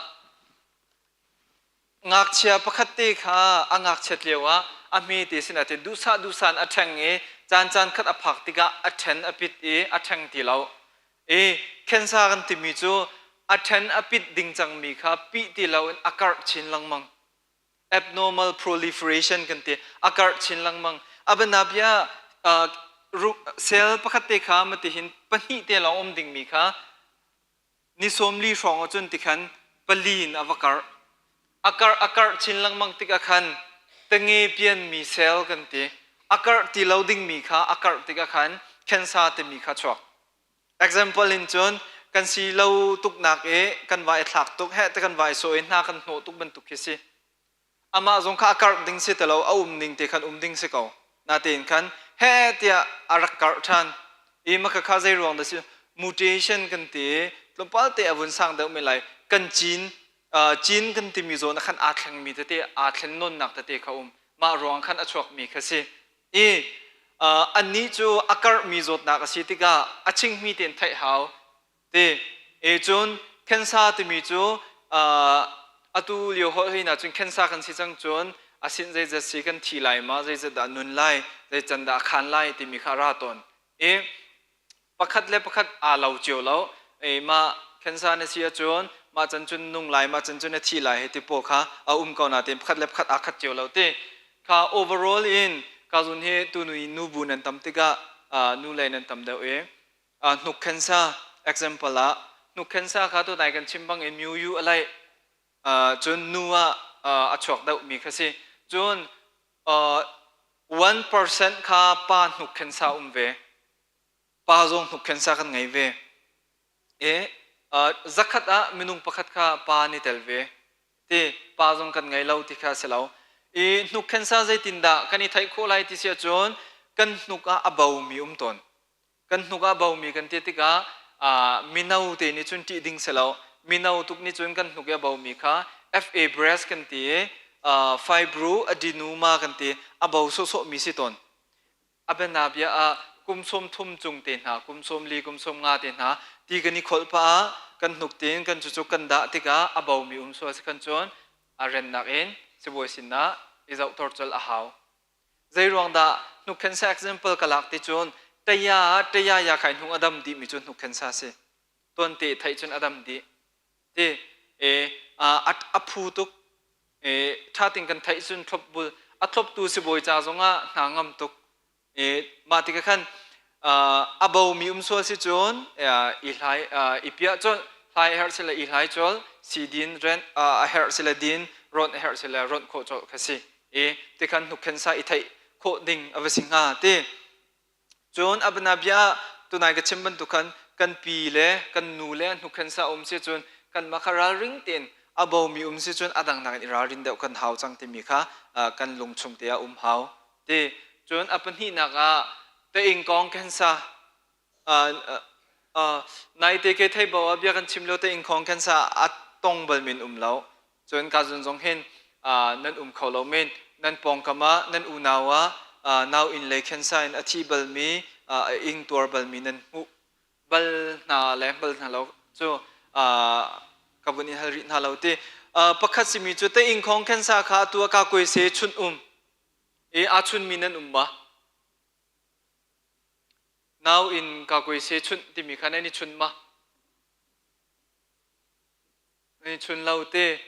ngakchia pakhat te kha a ngakchiat lio ah a hme te sin ah duhsah duhsah in a ṭheng i caan caan khat a phak tikah a ṭhen a pit i a ṭheng ti lo. I khensa kan timi cu a ṭhen a pit ding cangmi kha pih ti loin a karh chin lengmang. Abnormal proliferation kan ti. A karh chin lengmang. A bianabia cell pakhat te kha matihin pahnih te lawng um dingmi kha ni 40 hrawng ahcun tikhan pali in a va karh. A karh a karh chin lengmang tikah khan tenge pianmi cell kan ti. A karh ti lo dingmi kha a karh tikah khan cancer timi kha chuak. Example in cun kan si lo tuknak i kan va i thlak tuk heh te kan va i sawh i hna kan hnawh tuk bantuk khi si. Amah zong kha a karh ding si ti lo, a um ning te khan um ding si ko. Natein khan heh tiah a rak karh ṭhan. I maka kha zei ruang dah si mutation kan ti tlawmpal te a vun sang deuh men lai. Kan cin cin kan timi zawn ah khan aa thlengmi tete aa thlen nawnnak tete kha um. Mah ruang khan a chuakmi kha si. I annih cu a karhmi zawtnak a si tikah a chinghmi tein theih hau ti. E cun cancer timi cu atu lio holh hin ahcun cancer kan si cang cun a sin zeizat si kan thi lai ma zeizat dah nun lai zei can dah a khan lai timi kha a ra tawn. I pakhat le pakhat aa lo cio lo. E mah cancer na si ahcun mah can cun nung lai mah can cun na thi lai hei ti pawl kha a um ko nain pakhat le pakhat aa khat cio lo ti. Kha overall in ka zun hi tunu i nubu nan tam tikah nu lei nan tam deuh i hnuk cancer example ah hnuk cancer kha tunai kan chim bang in mu yu a laih cun nu ah a chuak deuh mi kha si. Cun 1% kha pa hnuk cancer um ve. Pa zong hnuk cancer kan ngei ve. E zakhat ah minung pakhat kha pa ni tel ve. Ti pa zong kan ngei lo ti kha si lo. I hnuk cancer zeitindah kan i theih khawh lai ti si ahcun kan hnuk ah a bomi um tawn. Kan hnuk ah bomi kan ti tikah mino te nih cun ṭih ding si lo. Mino tuk nih cun kan hnuk i a bomi kha FA breast kan ti i fibro adenoma kan ti a bo sawhsawhmi si tawn. A bianabia ah kum 30 cung te hna, kum 40, kum 50 te hna ti kan i kholh pah ah kan hnuk tein kan cucu kan dah tikah a bomi um sual si khan cun a rennak in sibawi sinah i zohtor colh a hau. Zeiruang dah hnuk khensa example ka lak ti cun taya ah taya ya khai hnung a dam dih mi cu hnuk khensa si. Tuante theih cun a dam dih. Ti e a phu tuk e tha ting kan theih cun thlop bul a thloptu sibawi ca zongah hna ngam tuk. E mah tikah khan a bo mi um sual si cun i hlai i piah cun hlai a herh sile i hlai col si din rent a herh sile din rawnh a herh sile rawnh khawh colh kha si. I tikhan hnukhen sa i theih khawh ding a va si hnga ti. Cun abana bia tunai ka chim bantuk khan kan pi le kan nu le hnukhen sa um si cun kan mah kha ralring tein a bomi um si cun a dang nakin i ralrin deuh kan hau cang timi kha kan lung chung te ah um hau ti. Cun a pahnihnak ah teing kong khensa Naite ke thei bo ah bia kan chim lio te ingkhong khensa a tong bal min um lo. Cun ka zun zong hin nan um kho lo men. Nan pawngkam ah nan unau ah nau inn lei khensa in a thi balmi a ing tuar balmi nan hmuh bal hna le bal hna lo cu ka vun in hal rih hna lo ti. Pakhat simi cu te ingkhong khensa kha atu ah ka kuai se chun um. E a chunmi nan um ma? Nau in kakuaise chunh timi kha nan i chun ma? Nan i chun lo te.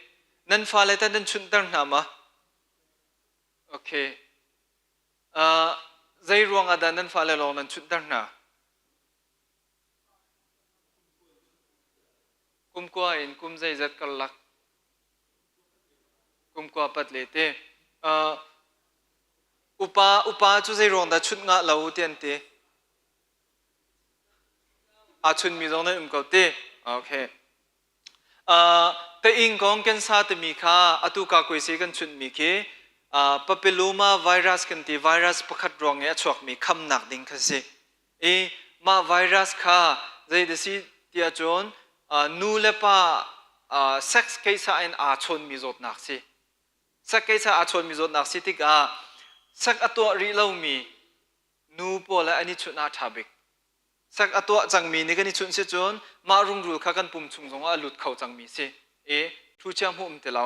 Nan fale tah nan chunhter hna ma? Okay. Uh, zei ruang ah dah nan fale lawng nan chunhter hna? Kum kua in kum zeizat karlak? Kum kua pat le te. Uh, Upa upa cu zei ruang dah chunh ngah lo ti an ti. Aa chunmi zong nan um ko ti. Okay. Uh, Taing kong kan sa timi kha atu ka kuaisi kan chunhmi khi uh, papilloma virus kan ti virus pakhat ruang i a chuakmi khamnak ding kha si. I mah virus kha zei da si tiah cun uh, nu le pa uh, sex keisa in aa chawnmi zawtnak si. Sakei aa chawnmi zawtnak si tikah sak a tuah rih lomi nu pawl he an i chunh ah a ṭha bik. Sak a tuah cangmi nih kan i chunh si cun mah rungrul kha kan pum chung zongah a lut kho cangmi si i thu chia hmuh um ti lo.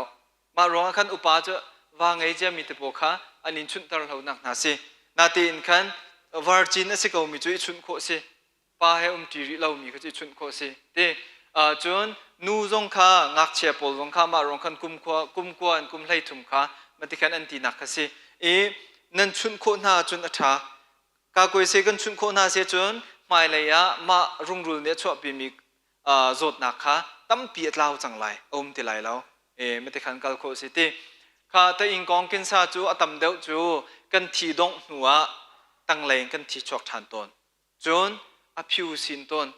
Mah ruangah khan upa cu va ngei ciami te pawl kha an in chunhter lonak hna si. Natein khan virgin a si komi cu i chunh khawh si. pa he umṭi rih lomi kha cu i chunh khawh a si. Ti cun nu zong kha ngakchia pawl zong kha mah ruang khan kumkhua kumkua in kum 13 kha mati khan an tinak kha si. I nan chunh khawh hna cun a ṭha. Kakuaise kan chunh khawh hna si cun hmailei ah mah rungrul nih a chuahpimi zawtnak kha tampi a tlau cang lai, a um ti lai lo. E mati khan kal khawh si ti. Kha ta ingkong kinsa cu a tam deuh cu kan thi dongh hnu ah tanglei in kan thi chuak ṭhan tawn. Cun a phiu sin tawn.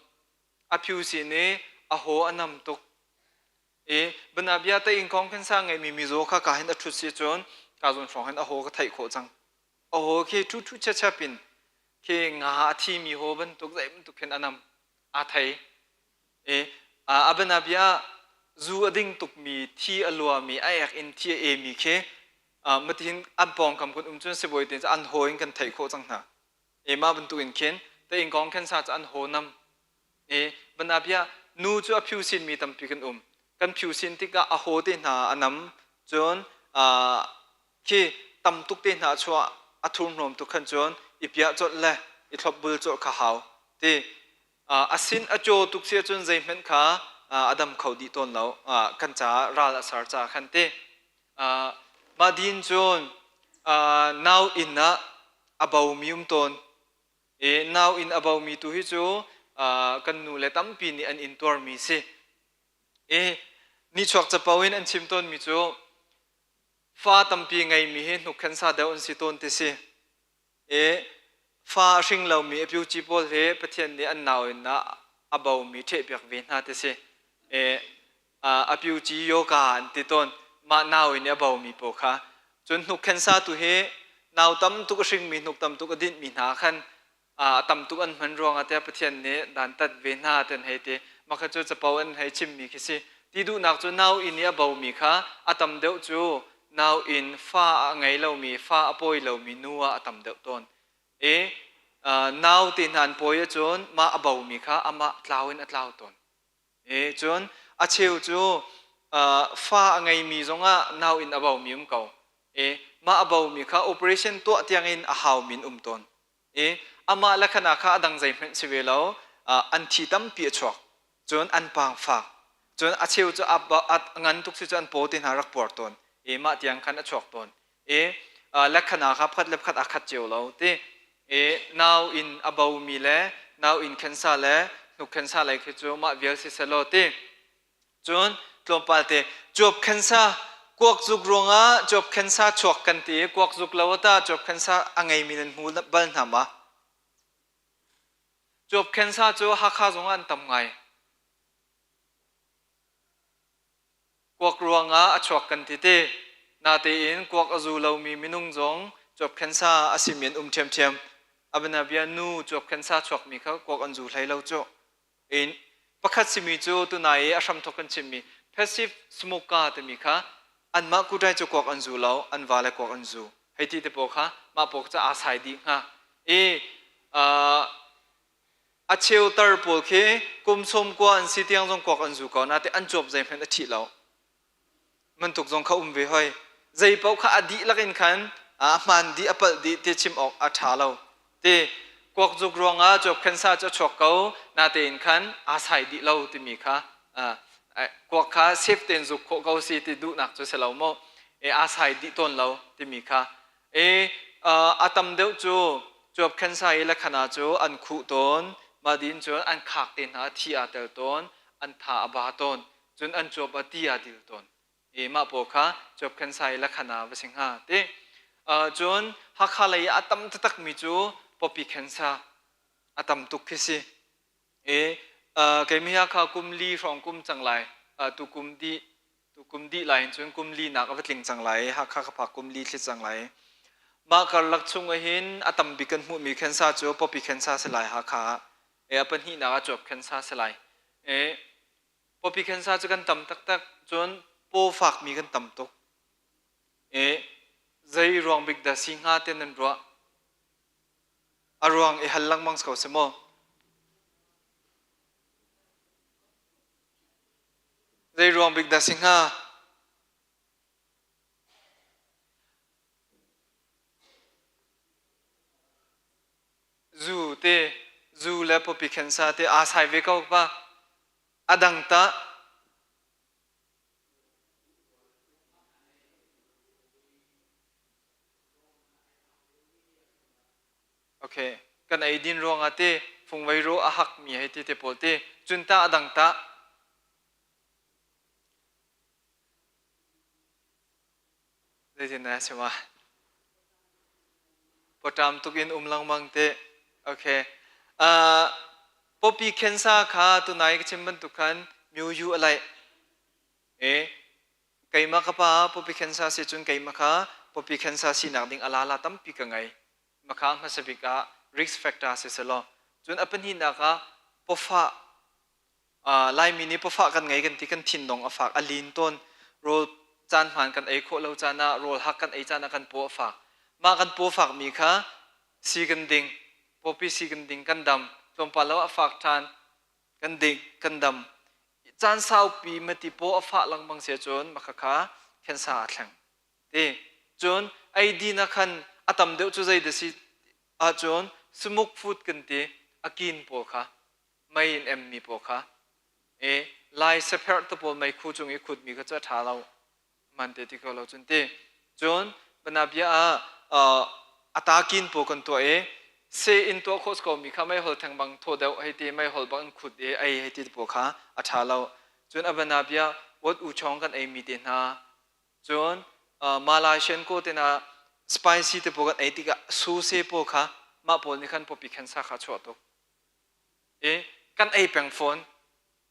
A phiu sin i a haw a nam tuk. I banabia te ing kong khin sa ngeimi mizaw kha ka hin a ṭhut si cun ka zawn hrawng hin a haw ka theih khawh cang. A haw khi ṭhu ṭhu chia chia pin khi nga a thimi haw bantuk zei bantuk khin a nam. Aa thei. I a banabia zu a ding tukmi, thi a luami, a ek in thi a emi khi matihin an pawngkam kun um cun sibawi te an haw in kan theih khawh cang hna. Emah bantukin khin teing kong khen sa cu an haw nam. E banabia nu cu a phiu sin mi tampi kan um. Kan phiu sin tikah a haw te hna a nam cun khi tam tuk te hna chuah a thurhnawm tuk khan cun i piah colh le i thlop bul colh kha hau ti a sin a caw tuk si cun zeihmanh kha a dam kho dih tawn lo kan caah ral a sar ca khan ti Mah din cun nau inn ah a bomi um tawn. I nau inn a bomi tu hi cu kan nu le tampi nih an intuarmi si. I nichuak capo in an chim tawnmi cu fa tampi ngeimi hi hnukhen sa deuh an si tawn ti si. I fa a hring lomi a piuci pawl hi Pathian nih an nau in ah a bomi ṭhehpiak ve hna ti si. I a piuci yoga an ti tawn. Mah nau in a bomi pawl kha. Cun hnuk khensa tu hi nau tam tuk a hringmi hnuk tam tuk a dinhmi hna khan. A tam tuk an hman ruangah tiah Pathian nih dantat ve hna ti an hei ti. Mah kha cu capo an hei chimmi khi si. Ti duhnak cu nau inn i a bomi kha a tam deuh cu nau inn fa a ngei lomi, fa a pawi lomi nu ah a tam deuh tawn. I nau te hna an pawi ahcun mah a bomi kha amah tlau in a tlau tawn. E cun a cheu cu fa a ngeimi zongah nau in a bomi um ko. E mah a bomi kha operation tuah tiangin a haumi in um tawn. E amah le khana kha a dang zeihmanh si ve lo. An thi tampi a chuak. Cun an pang fak. Cun a cheu cu a ngan tuk si cu an paw te hna rak puar tawn. E mah tiang khan a chuak tawn. E lekhana kha pakhat le pakhat aa khat cio lo ti. E nau in a bomi le nau in khensa le hnuk khensa lei khi cu mah vial si selaw ti. Cun tlawmpal te cuap khensa kuak zuk ruangah cuap khensa chuak kan ti i kuak zuk lo ta cuap khensa a ngeimi nan hmu bal hna ma? Cuap khensa cu Hakha zongah an tam ngai. Kuak ruangah a chuak kan ti te. Natein kuak a zu lomi minung zong cuap khensa a simi an um ṭhiamṭhiam. Abanabia nu cuap khensa chuakmi kha kuak an zu hlei lo cu. In pakhat simi cu tunai i a hramthok kan chimmi passive smoker timi kha anmah kutai cu kuak an zu lo, an va le kuak an zu. Hei ti te pawl kha mah pawl cu aa sai dih hnga. I A cheu tar pawl khi kum sawm kua an si tiang zong kuak an zu ko nain an cuap zeihmanh a ṭhih lo. Bantuk zong kha um ve hoi. Zei paoh kha a dihlak in khan a hmaan dih a palh dih ti chim awk a ṭha lo. Ti kuak zuk ruangah cuap khensa cu a chuak ko natein khan aa sai dih lo timi kha kuak kha safe tein zuk khawh ko si ti duhnak cu si lo maw? E aa sai dih tawn lo timi kha E a tam deuh cu cuap khensa i lekhana cu an khuh tawn. Mah din cun an khak te hna thi aa tel tawn, an tha a ba tawn, cun an cuap ah ti aa dil tawn. E mah pawl kha cuap khensa i lekhana va si hnga ti. Cun Hakha lei ah a tam taktakmi cu pawpi khensa a tam tuk khi si. E keimi Hakha kum li hrawng kum cang lai. Tu kum dih tu kum dih lai in cun kum li nak a va tling cang lai. Hakha ka phak kum li thli cang lai. Mah karlak chung ahhin a tam bik kan hmuhmi khensa cu pawpi khensa si lai Hakha ah. E a pahnihnak ah cuap khensa si lai. E pawpi khensa cu kan tam taktak. Cun paw fakmi kan tam tuk. E zei ruang bik dah si hnga te nan ruah? A ruang i hal lengmang ko si maw? Zei ruang bik dah si hnga? Zu te, zu le pawpi khensa te aa sai ve ko pa. A dang tah Okay. Kan eidin ruangah te fungvei ro a hak mi hei ti te pawl te cun ta a dang ta zeitin na si ma potam tuk in um lengmang te okay uh, popi khensa kha tunai ka chim bantuk khan myu yu alai e Keimah ka pa pawpi khensa si cun keimah kha pawpi khensa sinak ding a lala tampi ka ngei. Makha hmasa bik ah risk factor si selaw. Cun a pahnihnak ah pawfah Laimi nih pawfah kan ngei kan ti kan thin dong a fak a lin tawn. Rawl caan hmaan kan ei khawh lo caan ah rawl hak kan ei caan ah kan paw a fak. Mah kan paw fakmi kha si kan ding. Pawpi si kan ding kan dam. Tlawmpal lo a fak ṭhan. Kan ding kan dam. Caan saupi mati paw a fah lengmang si ahcun makhakha khensa aa thleng. Ti. Cun eidin ah khan a tam deuh cu zei dah si ahcun sumuk food kan ti a kin pawl kha mei in emmi pawl kha e lai sapherh te pawl meikhu cung i khutmi kha cu a ṭha lo. Man te ti ko lo cun ti. Cun banabia ah a takin pawl kan tuah i se in tuah khawh ko mi kha meihol theng bang thaw deuh hei ti meihol bang in khut i ei hei ti pawl kha a ṭha lo. Cun a banabia wat u chong kan ei mi te hna cun Malaysian ko te hna spicy te pawl kan ei tikah su se pawl kha mah pawl nih khan pawpi khensa kha chuah tuk. I kan ei peng fawn.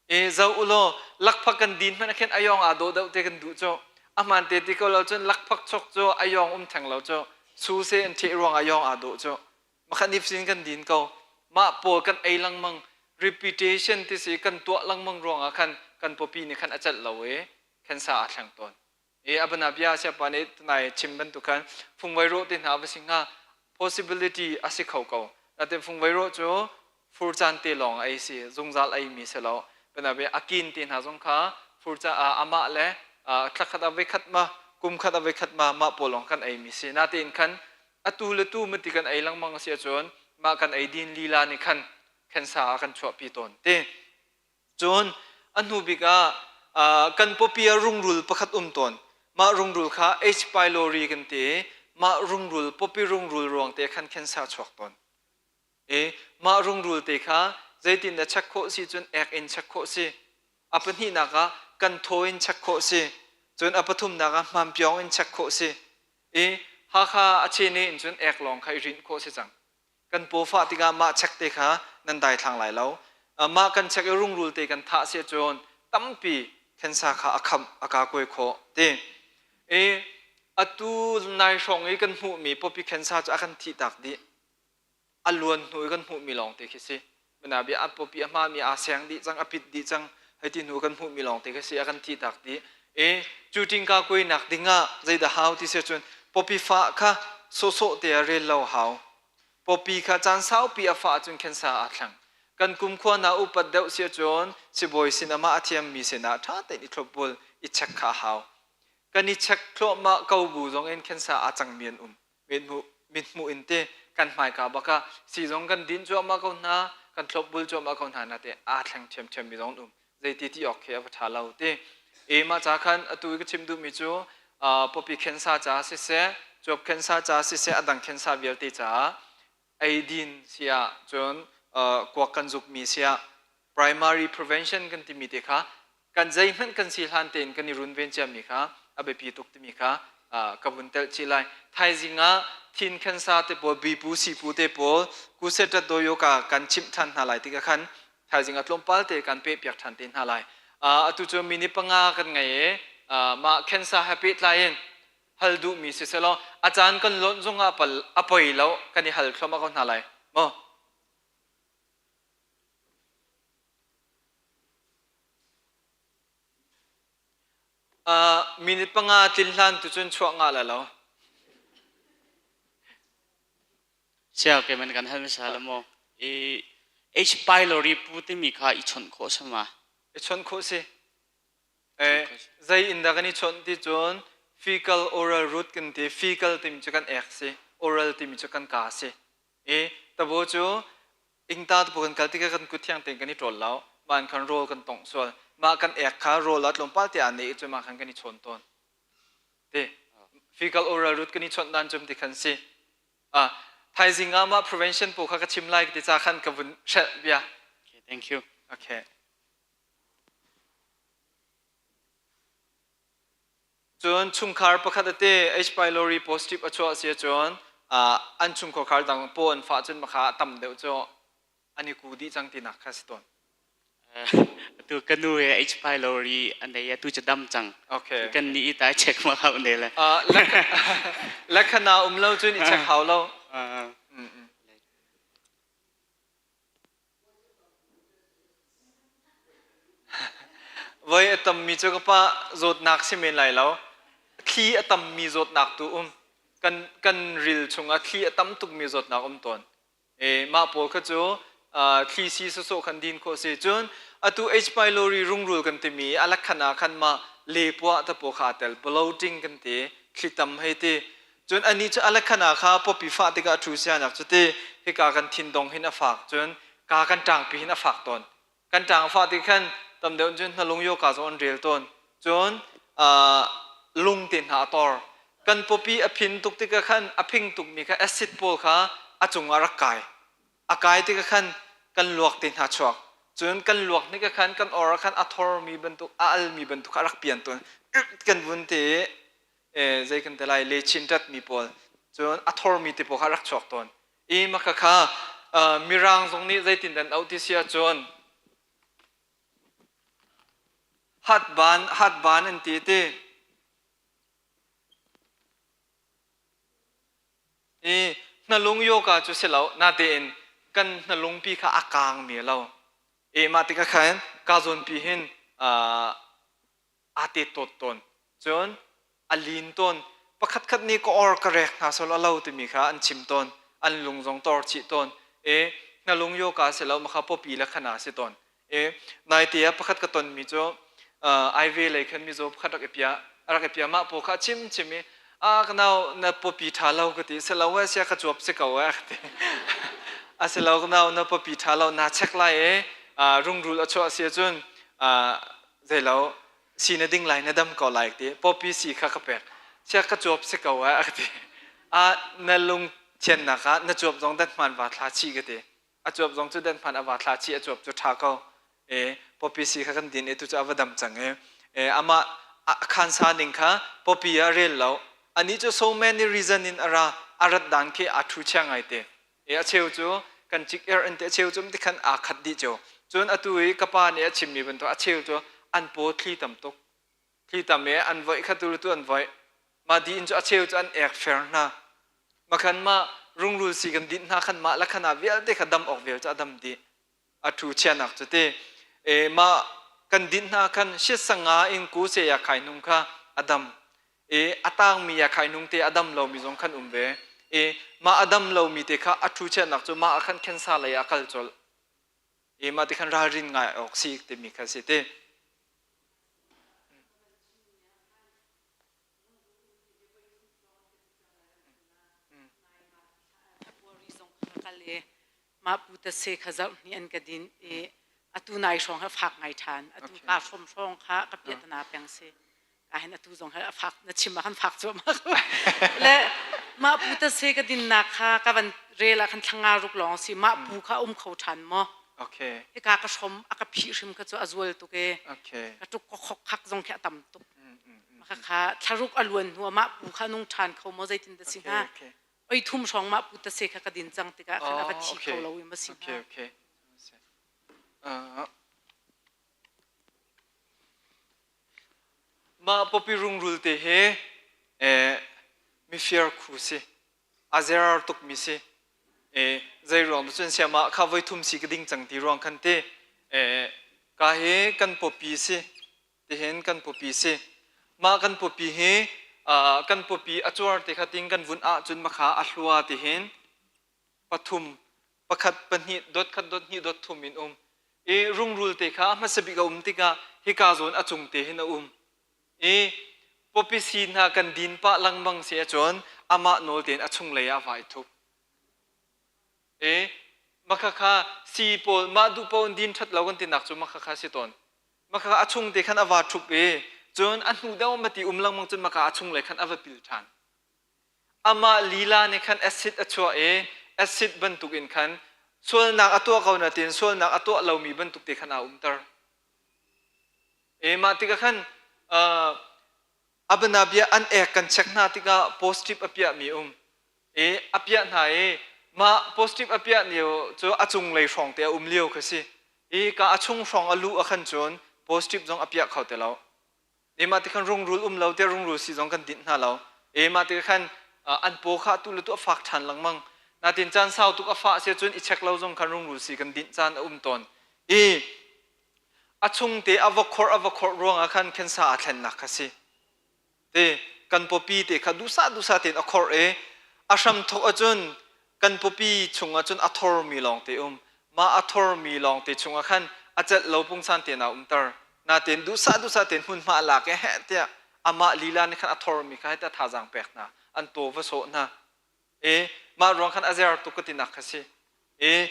E zo ulaw lakphak kan din hmanh ah khin ayong aa dawh deuh te kan duh cu. A hmaan te ti ko lo cun lakphak chok cu ayong um theng lo cu. Su se an ṭheh ruang ayong aa dawh cu. Makhat nifsin kan din ko. Mah pawl kan ei lengmang repetition ti si kan tuah lengmang ruangah khan kan pawpi nih khan a celh lo i cancer aa thleng tawn. I abana bia siapa nih tunai chim bantuk khan fungvai rawh te hna va si hnga possibility a si kho ko. Natin fungvai rawh cu fur caan te lawng ei si zungzal ei mi si lo. Bana bia akin te hna zong kha fur ca amah le thlakhat a voi khat ma kum khat a voi khat ma mah pawl lawng kan ei mi si. Natin khan atu le tu mati kan ei lengmang a si ahcun mah kan ei din lila nih khan cancer a kan chuahpi tawn ti. Cun a hnu bik ah kan pawpi ah rungrul pakhat um tawn. Mah rungrul kha H. pylori kan ti i mah rungrul pawpi rungrul ruang te khan cancer chuak tawn. I mah rungrul te kha zeitin dah check khawh si cun ek in check khawh si. A pahnihnak ah kan thaw in check khawh si. Cun a pathumnak ah hmanpiawng in check khawh si. I Hakha a chene in cun ek lawng kha i rinh khawh si cang. Kan paw fah tikah mah check te kha nan daithlang lai lo. Mah kan check i rungrul te kan thah si ahcun tampi cancer kha a khamh a ka kuai khawh ti. I atu nai hrawng i kan hmuhmi pawpi cancer cu a kan thih tak dih. A luan hnu i kan hmuhmi lawng te khi si. Mana bia a pawpi a hmami aa seng dih cang, a pit dih cang, hei ti hnu kan hmuhmi lawng te khi si a kan thih tak dih. I cu tingka kuainak dingah zeidah hau ti si ahcun pawpi fah kha sawhsawh te ah rel lo hau. Pawpi kha caan saupi a fah ahcun cancer aa thleng. Kan kumkhua hna upat deuh si ahcun sibawi sin amah a thiammi sinah ṭha tein i thlopbul, i check kha a hau. Kan i check thluahmah ko bu zong in cancer aa cangmi an um. Mithmuh in te kan hmaika bak ah sii zong kan din cuahmah ko hna, kan thlopbul cuahmah ko hna na te aa thleng ṭhiamṭhiammi zong an um. Zeiti ti awk khi a va ṭha lo ti. E mah ca khan atu i ka chim duhmi cu pawpi cancer ca siseh, cuap cancer ca siseh, a dang cancer vialte caah eidin si ah cun kuak kan zukmi si ah primary prevention kan timi te kha kan zeihmanh kan si hlan tein kan i runven ciami kha a biapi tuk timi kha ka vun telh chih lai. Thaizing ah thin cancer te pawl, bipu sipu te pawl, kusetat doyoka kan chimh ṭhan hna lai tikah khan thaizing ah tlawmpal te kan peh piak ṭhan te hna lai. Atu cu minute panga kan ngei i mah cancer he pehtlai in hal duhmi si selaw a caan kan lonh zongah pal a poi lo kan i hal thluahmah ko hna lai maw? Minute panga tlin hlan tu cun chuah ngah la lo. Sia ke man kan hal hmasa la maw? I H pylori pu timi kha i chawnh khawh sama. I chawnh khawh si. Eh, zei in dah kan i chawnh ti cun fecal oral route kan ti. Fecal timi cu kan ek si, oral timi cu kan ka si. I tabo cu ingta te kan kal tikah kan kut thiang tein kan i ṭawl lo. Mah khan rawl kan tongh sual. Mah kan ek kha rawl ah tlawmpal te ah ne i cu mah khan kan i chawn tawn. Ti fecal oral route kan i chawnh dan cum ti khan si. Ah, thaizing ah mah prevention pawl kha ka chim lai ti ca khan ka vun hrelh bia. Okay, thank you. Okay. Cun chungkhar pakhat a te H. pylori positive a chuah si ahcun an chungkhar dang paw an fah cun makha a tam deuh cu an i ku dih cang tinak kha si tawn. Atu ka nu he H. pylori an ei atu cu dam cang. Okay. Kan ni ta check ma hau ne le. Lekhana um lo cun i check hau lo. Voi a tammi cu ka pa zawtnak si men lai lo. Thli a tammi zawtnak tu um. Kan, kan ril chungah thli a tam tukmi zawtnak um tawn. E, mah pawl kha cu uh, thli si sawsawh khan din khawh si. Cun atu H. pylori rungrul kan timi a lakhan ah khan mah lepuah te pawl kha aa tel. Bloating kan ti. Thli tam hei ti. Cun anih cu alakhan ah kha pawpi fah tikah a ṭhu sianak cu ti hika kan thindong hin a fak cun ka kan ṭangpi hin a fak tawn. Kan ṭang a fah ti khan tam deuh cun hnalung yoka zong an rel tawn. Cun lung te hna a tor. Kan pawpi a phin tuk tikah khan a phing tukmi kha acid pawl kha a cungah rak kai. A kai tikah khan kan luak te hna chuak. Cun kan luak nik ah khan kan or ah khan a thormi bantuk a almi bantuk kha a rak pian tawn. Kan vun te i zei kan ti lai lechin ṭatmi pawl cun a thormi te pawl kha rak chuak tawn i maka kha mirang zong nih zeitin dan auh ti si ahcun hatban hatban an ti ti i Hnalung yoga cu si lo, natein kan hnalungpi kha a kaangmi a lo. E mah tikah khan ka zawnpi hin aa te tawt tawn. Cun a lin tawn. Pakhatkhat nih ka or ka rek hna sol a lo timi kha an chim tawn. An lung zong tor chih tawn. E hnalung yoga si lo, makha pawpi le khana si tawn. E naite ah pakhat ka tonmi cu IV lei khan mizaw pakhat rak i piah a rak i piah mah paw kha a chim chim i a ka nau na pawpi ṭha lo ka ti si lo eh sia ka cuap si ko eh ka ti a si lo ka nau na pawpi ṭha lo naa check lai e rungrul a chuah si ahcun zei lo si na ding lai na dam ko lai ka ti pawpi si kha ka pek sia ka cuap si ko eh ka ti a na lung thiannak ah na cuap zong dat hman va thla chih ka ti a cuap zong cu dan hman a va thla chih a cuap cu ṭha ko e popi si kha kan din e tu cu a va dam cang e e amah a khansa ning kha popi ah rel lo ani cu so many reason in ara a rat dan khi a thu chia ngai te e a cheu cu kan cik er in te a cheu cu ti khan aa khat dih cu cun atu i ka pa nih a chimmi bantuk a cheu cu an paw thli tam tuk thli tam e an voih kha tu tu an voih mah di in cu a cheu cu an ek fer hna makhan mah rungrul si kan dinh hna khan mah la khan ah vialte kha dam awk vial cu a dam dih a thu chianak cu ti e mah kan dinh hna khan shit sanga in ku se ya khai nung kha a dam e a tang mi ya khai nung te a dam lo mi zong khan um ve e mah a dam lo mi te kha a thu chianak cu mah khan khensa lei a kal chol e mah ti khan ralrin ngai awk si timi kha si ti Mah pu ta se kha zoh ni an ka din i atu nai hrawng ha fak ngai ṭhan atu ka hrom hrawng kha ka piatana peng si ka hin atu zong ha fak na chim ah khan fak cuahmah le mah pu ta se ka din nak kha ka van rel ah khan thlanga ruk lawng si mah pu kha um kho ṭhan maw Okay. Hika ka hrom a ka phih hrim kha cu a zual tuk e. Okay. Ka tuk ka khok khak zong khi a tam tuk. Maka kha thlaruk a luan hnu mah pu kha nung ṭhan kho maw zeitin da si hnga. Oi thum hrawng mah pu ta se kha ka din cang tikah khan a va thi kho lo i ma si hnga. Okay, okay. Uh, mah popi rungrul te he eh, mifir khu si a zer tukmi si e zei ruang cun siama kha voi thum si ka ding cang ti ruang khan te e ka hi kan pawpi si tihin kan pawpi si mah kan pawpi hi kan pawpi a cuar te kha ting kan vun ah cun makha a hlua tihin pathum pakhat pahnih dot khat dot hnih dot thum in um i rungrul te kha hmasa bik a um tikah hika zawn a cung te hin a um I pawpi si hna kan din pah lengmang si ahcun amah nawl tein a chunglei ah va i thup. I makha kha si pawl mah duh paoh in din ṭhat lo kan tinak cu makha kha si tawn. Makha kha a chung te khan a va ṭhup i cun a hnu deuh ma ti um lengmang cun maka a chunglei khan a va pil ṭhan. Amah lila nih khan acid a chuah i acid bantuk in khan sualnak a tuah ko natin sualnak a tuah lomi bantuk te khan aa umter. E mah tikah khan uh, abana bia an ek kan check hna tikah positive a piahmi um. E a piah hna i mah positive a piah lio cu a cunglei hrawng te a um lio kha si. I ka a chung hrawng a luh a khan cun positive zong a piah kho te lo. E mah tikhan rungrul um lo te rungrul si zong kan dinh hna lo. E mah tikah khan an paw kha tu le tu a fak ṭhan lengmang. Natin caan sau tuk a fah si cun i check lo zong khan rungrul si kan dinh caan a um tawn. I a chungte a va khorh a va khorh ruangah khan khensa aa thlennak kha si te kan pawpi te kha duhsah duhsah tein a khorh i a hram thawk ahcun kan pawpi chungah cun a thormi lawng te um mah a thormi lawng te chungah khan a celh lo pungsan te na umter natein duhsah duhsah tein hmunhma a lak i heh tiah amah lila nih khan a thormi kha hei ta thazaang pek hna an taw va sawh hna E mah ruang khan a zer tuk ka tinak kha si. E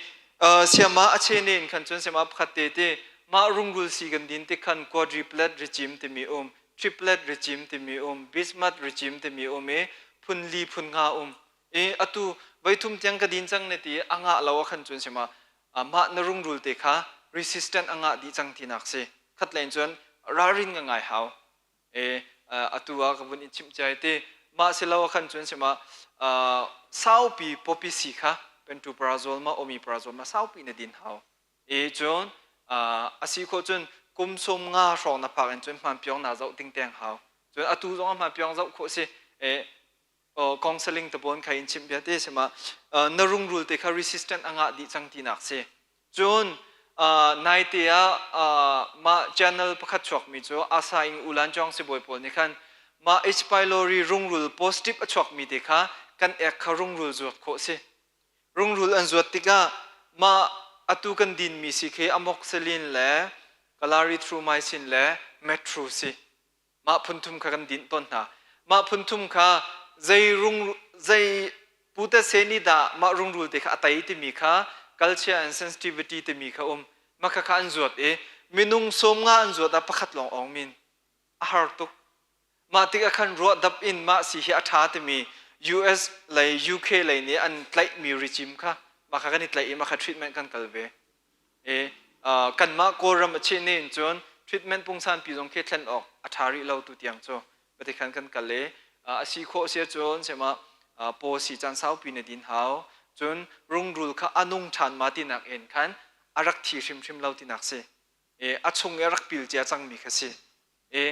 siama a che ne in khan cun siama pakhat te te mah rungrul si kan din ti khan quadruplet regime timi um, triplet regime timi um, bismuth regime timi um i phun li phun nga um. E atu voithum tiang ka din cang ne ti a ngah lo a khan cun siama mah na rungrul te kha resistant a ngah dih cang tinak si. Khat len cun ralrin nga ngai hau. E atu ah ka vun in chimh cia te mah si lo khan cun sima saupi popi si kha pantoprazole ma omeprazole ma saupi na din hau e cun asi kho cun kum som nga hrawng na phak in cun hman piong na zoh ting teng hau cun atu zong hman piong zoh khawh si e. Counseling te pawn kha in chimh bia te sima na rungrul te kha resistant a ngah dih cang tinak si. Cun naite ah mah channel pakhat chuakmi cu Asa ing ulan chong sibawi pawl nih khan mah H pylori rungrul positive a chuakmi te kha kan ek kha rungrul zuat khawh si. Rungrul an zuat tikah mah atu kan dinmi si khi amoxicillin le clarithromycin le metro si. Mah phunthum kha kan dinh tawn hna. Mah phunthum kha zei rung zei pute se nih dah mah rungrul te kha a tei timi kha culture and sensitivity timi kha um. Mah kha kha an zuat i minung 50 an zuat ah pakhat lawng awng min. A har tuk. Mah tikah khan ruahdap in mah si hi a ṭha timi US lei UK lei nih an tlaihmi regime kha mah kha kan i tlaih i mah kha treatment kan kal ve. I kanmah Kawlram a chih nih cun treatment pungsanpi zong khi thlen awk a ṭha rih lo tu tiang cu pati khan kan kal i a si khawh si ahcun sema paw si caan saupi na din hau cun rungrul kha a nung ṭhan ma tinak in khan a rak thi hrimhrim lo tinak si i a chung i a rak pil cia cangmi kha si i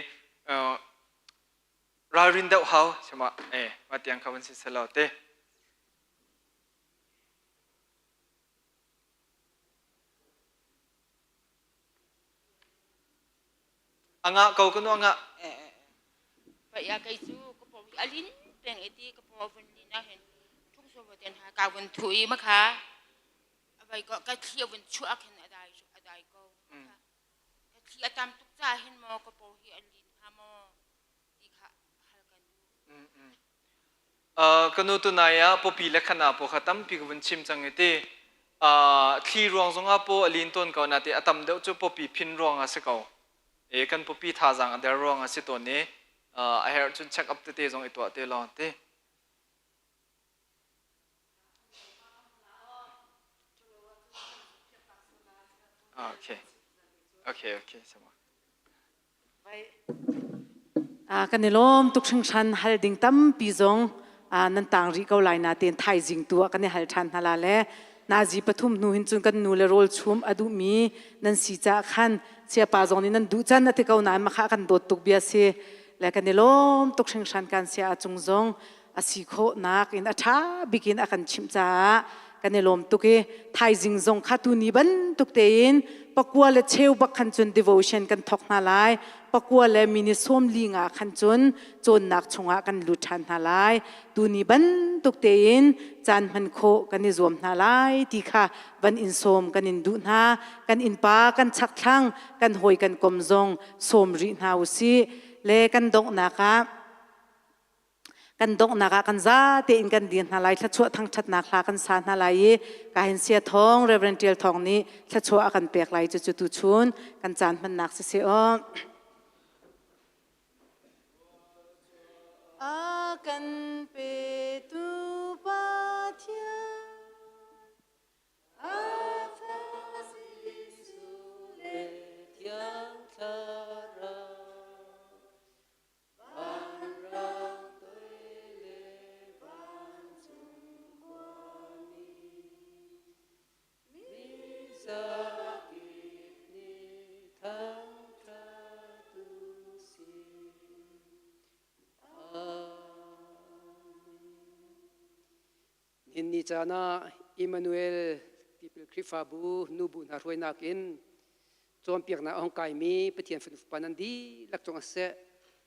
ralrin deuh hau sema e ma tiang kha van si selo te. A ngah ko ka nu a ngah. Pa ya kei cu ka paw hi a lin peng i ti ka paw vun lin ah hin thung so ten ha ka vun thu i ma kha a vai ko ka thli a vun chuah khin a dai a dai ko ka thli a tam tuk ca hin maw ka paw hi a lin hnga maw ti kha hal kan duh. Ka nu tunai ah pawpi le khana paw kha tampi ka vun chim cang i ti thli ruang zongah paw a lin tawn ko na ti a tam deuh cu pawpi phin ruang ah si ko e kan pawpi thazaang a der ruang ah si tawn i a herh cun check up tete zong i tuah te law ti. Okay. Okay, okay. Sama. Kan i lawm tuk hringhran. Hal ding tampi zong nan tang rih ko lai natein thaizing tu ah kan i hal ṭhan hna la le nazi pathum hnu hin cun kan nu le rawl chum a duhmi nan si caah khan siapa zong nih nan duh can a ti ko nain makha kan dawt tuk bia si le kan i lawm tuk hringhran. Kan sia a cung zong a si khawhnak in a ṭha bik in a kan chimh caah kan i lawm tuk i thaizing zong kha tuni bantuk tein pakua le cheu bak khan cun devotion kan thawk hna lai. Pakua le mini 40 nga khan cun cawnnak chungah kan lut ṭhan hna lai. Tuni bantuk tein caan hman khawh kan i zuam hna lai ti kha van in sawm kan in duh hna. Kan innpa, kan chakthlang, kan hawi, kan kom zong sawm rih hna u sih. Le kan donghnak ah kan donghnak ah kan za tein kan dir hna lai. Thluachuah thangṭhatnak hla kan sa hna lai i kahin sia thawng Reverend Tial Thawng nih thluachuah a kan pek lai. Cucu tuchun kan caan hmannak siseh aw. A kan petu Pathian a Fa Jesuh le Thiang Thlarau Vanrang toi le vancung khuami, mi zakip nih thangṭhat u sih. Amen. Nihin ni caan ah Emmanuel Tipil Khrihfabu nubu hna hruainak in cawnpiaknak a hung kaimi Pathian fapa nan dihlak cungah siseh,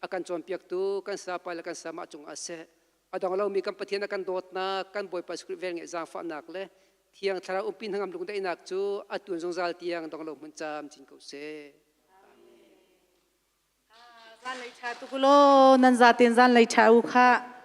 a kan cawnpiaktu kan sapa le kan samah cungah siseh, a dong lomi kan Pathian a kan dawtnak, kan Bawipa Jesuh Khrih velngeih zaangfahnak le Thiang Thlarau umpi hnangam lungdaihnak cu a tun zungzal tiang dong lo hmun camcin ko seh. Zanlei ṭha tuk law nan zaten zanlei ṭha u khah.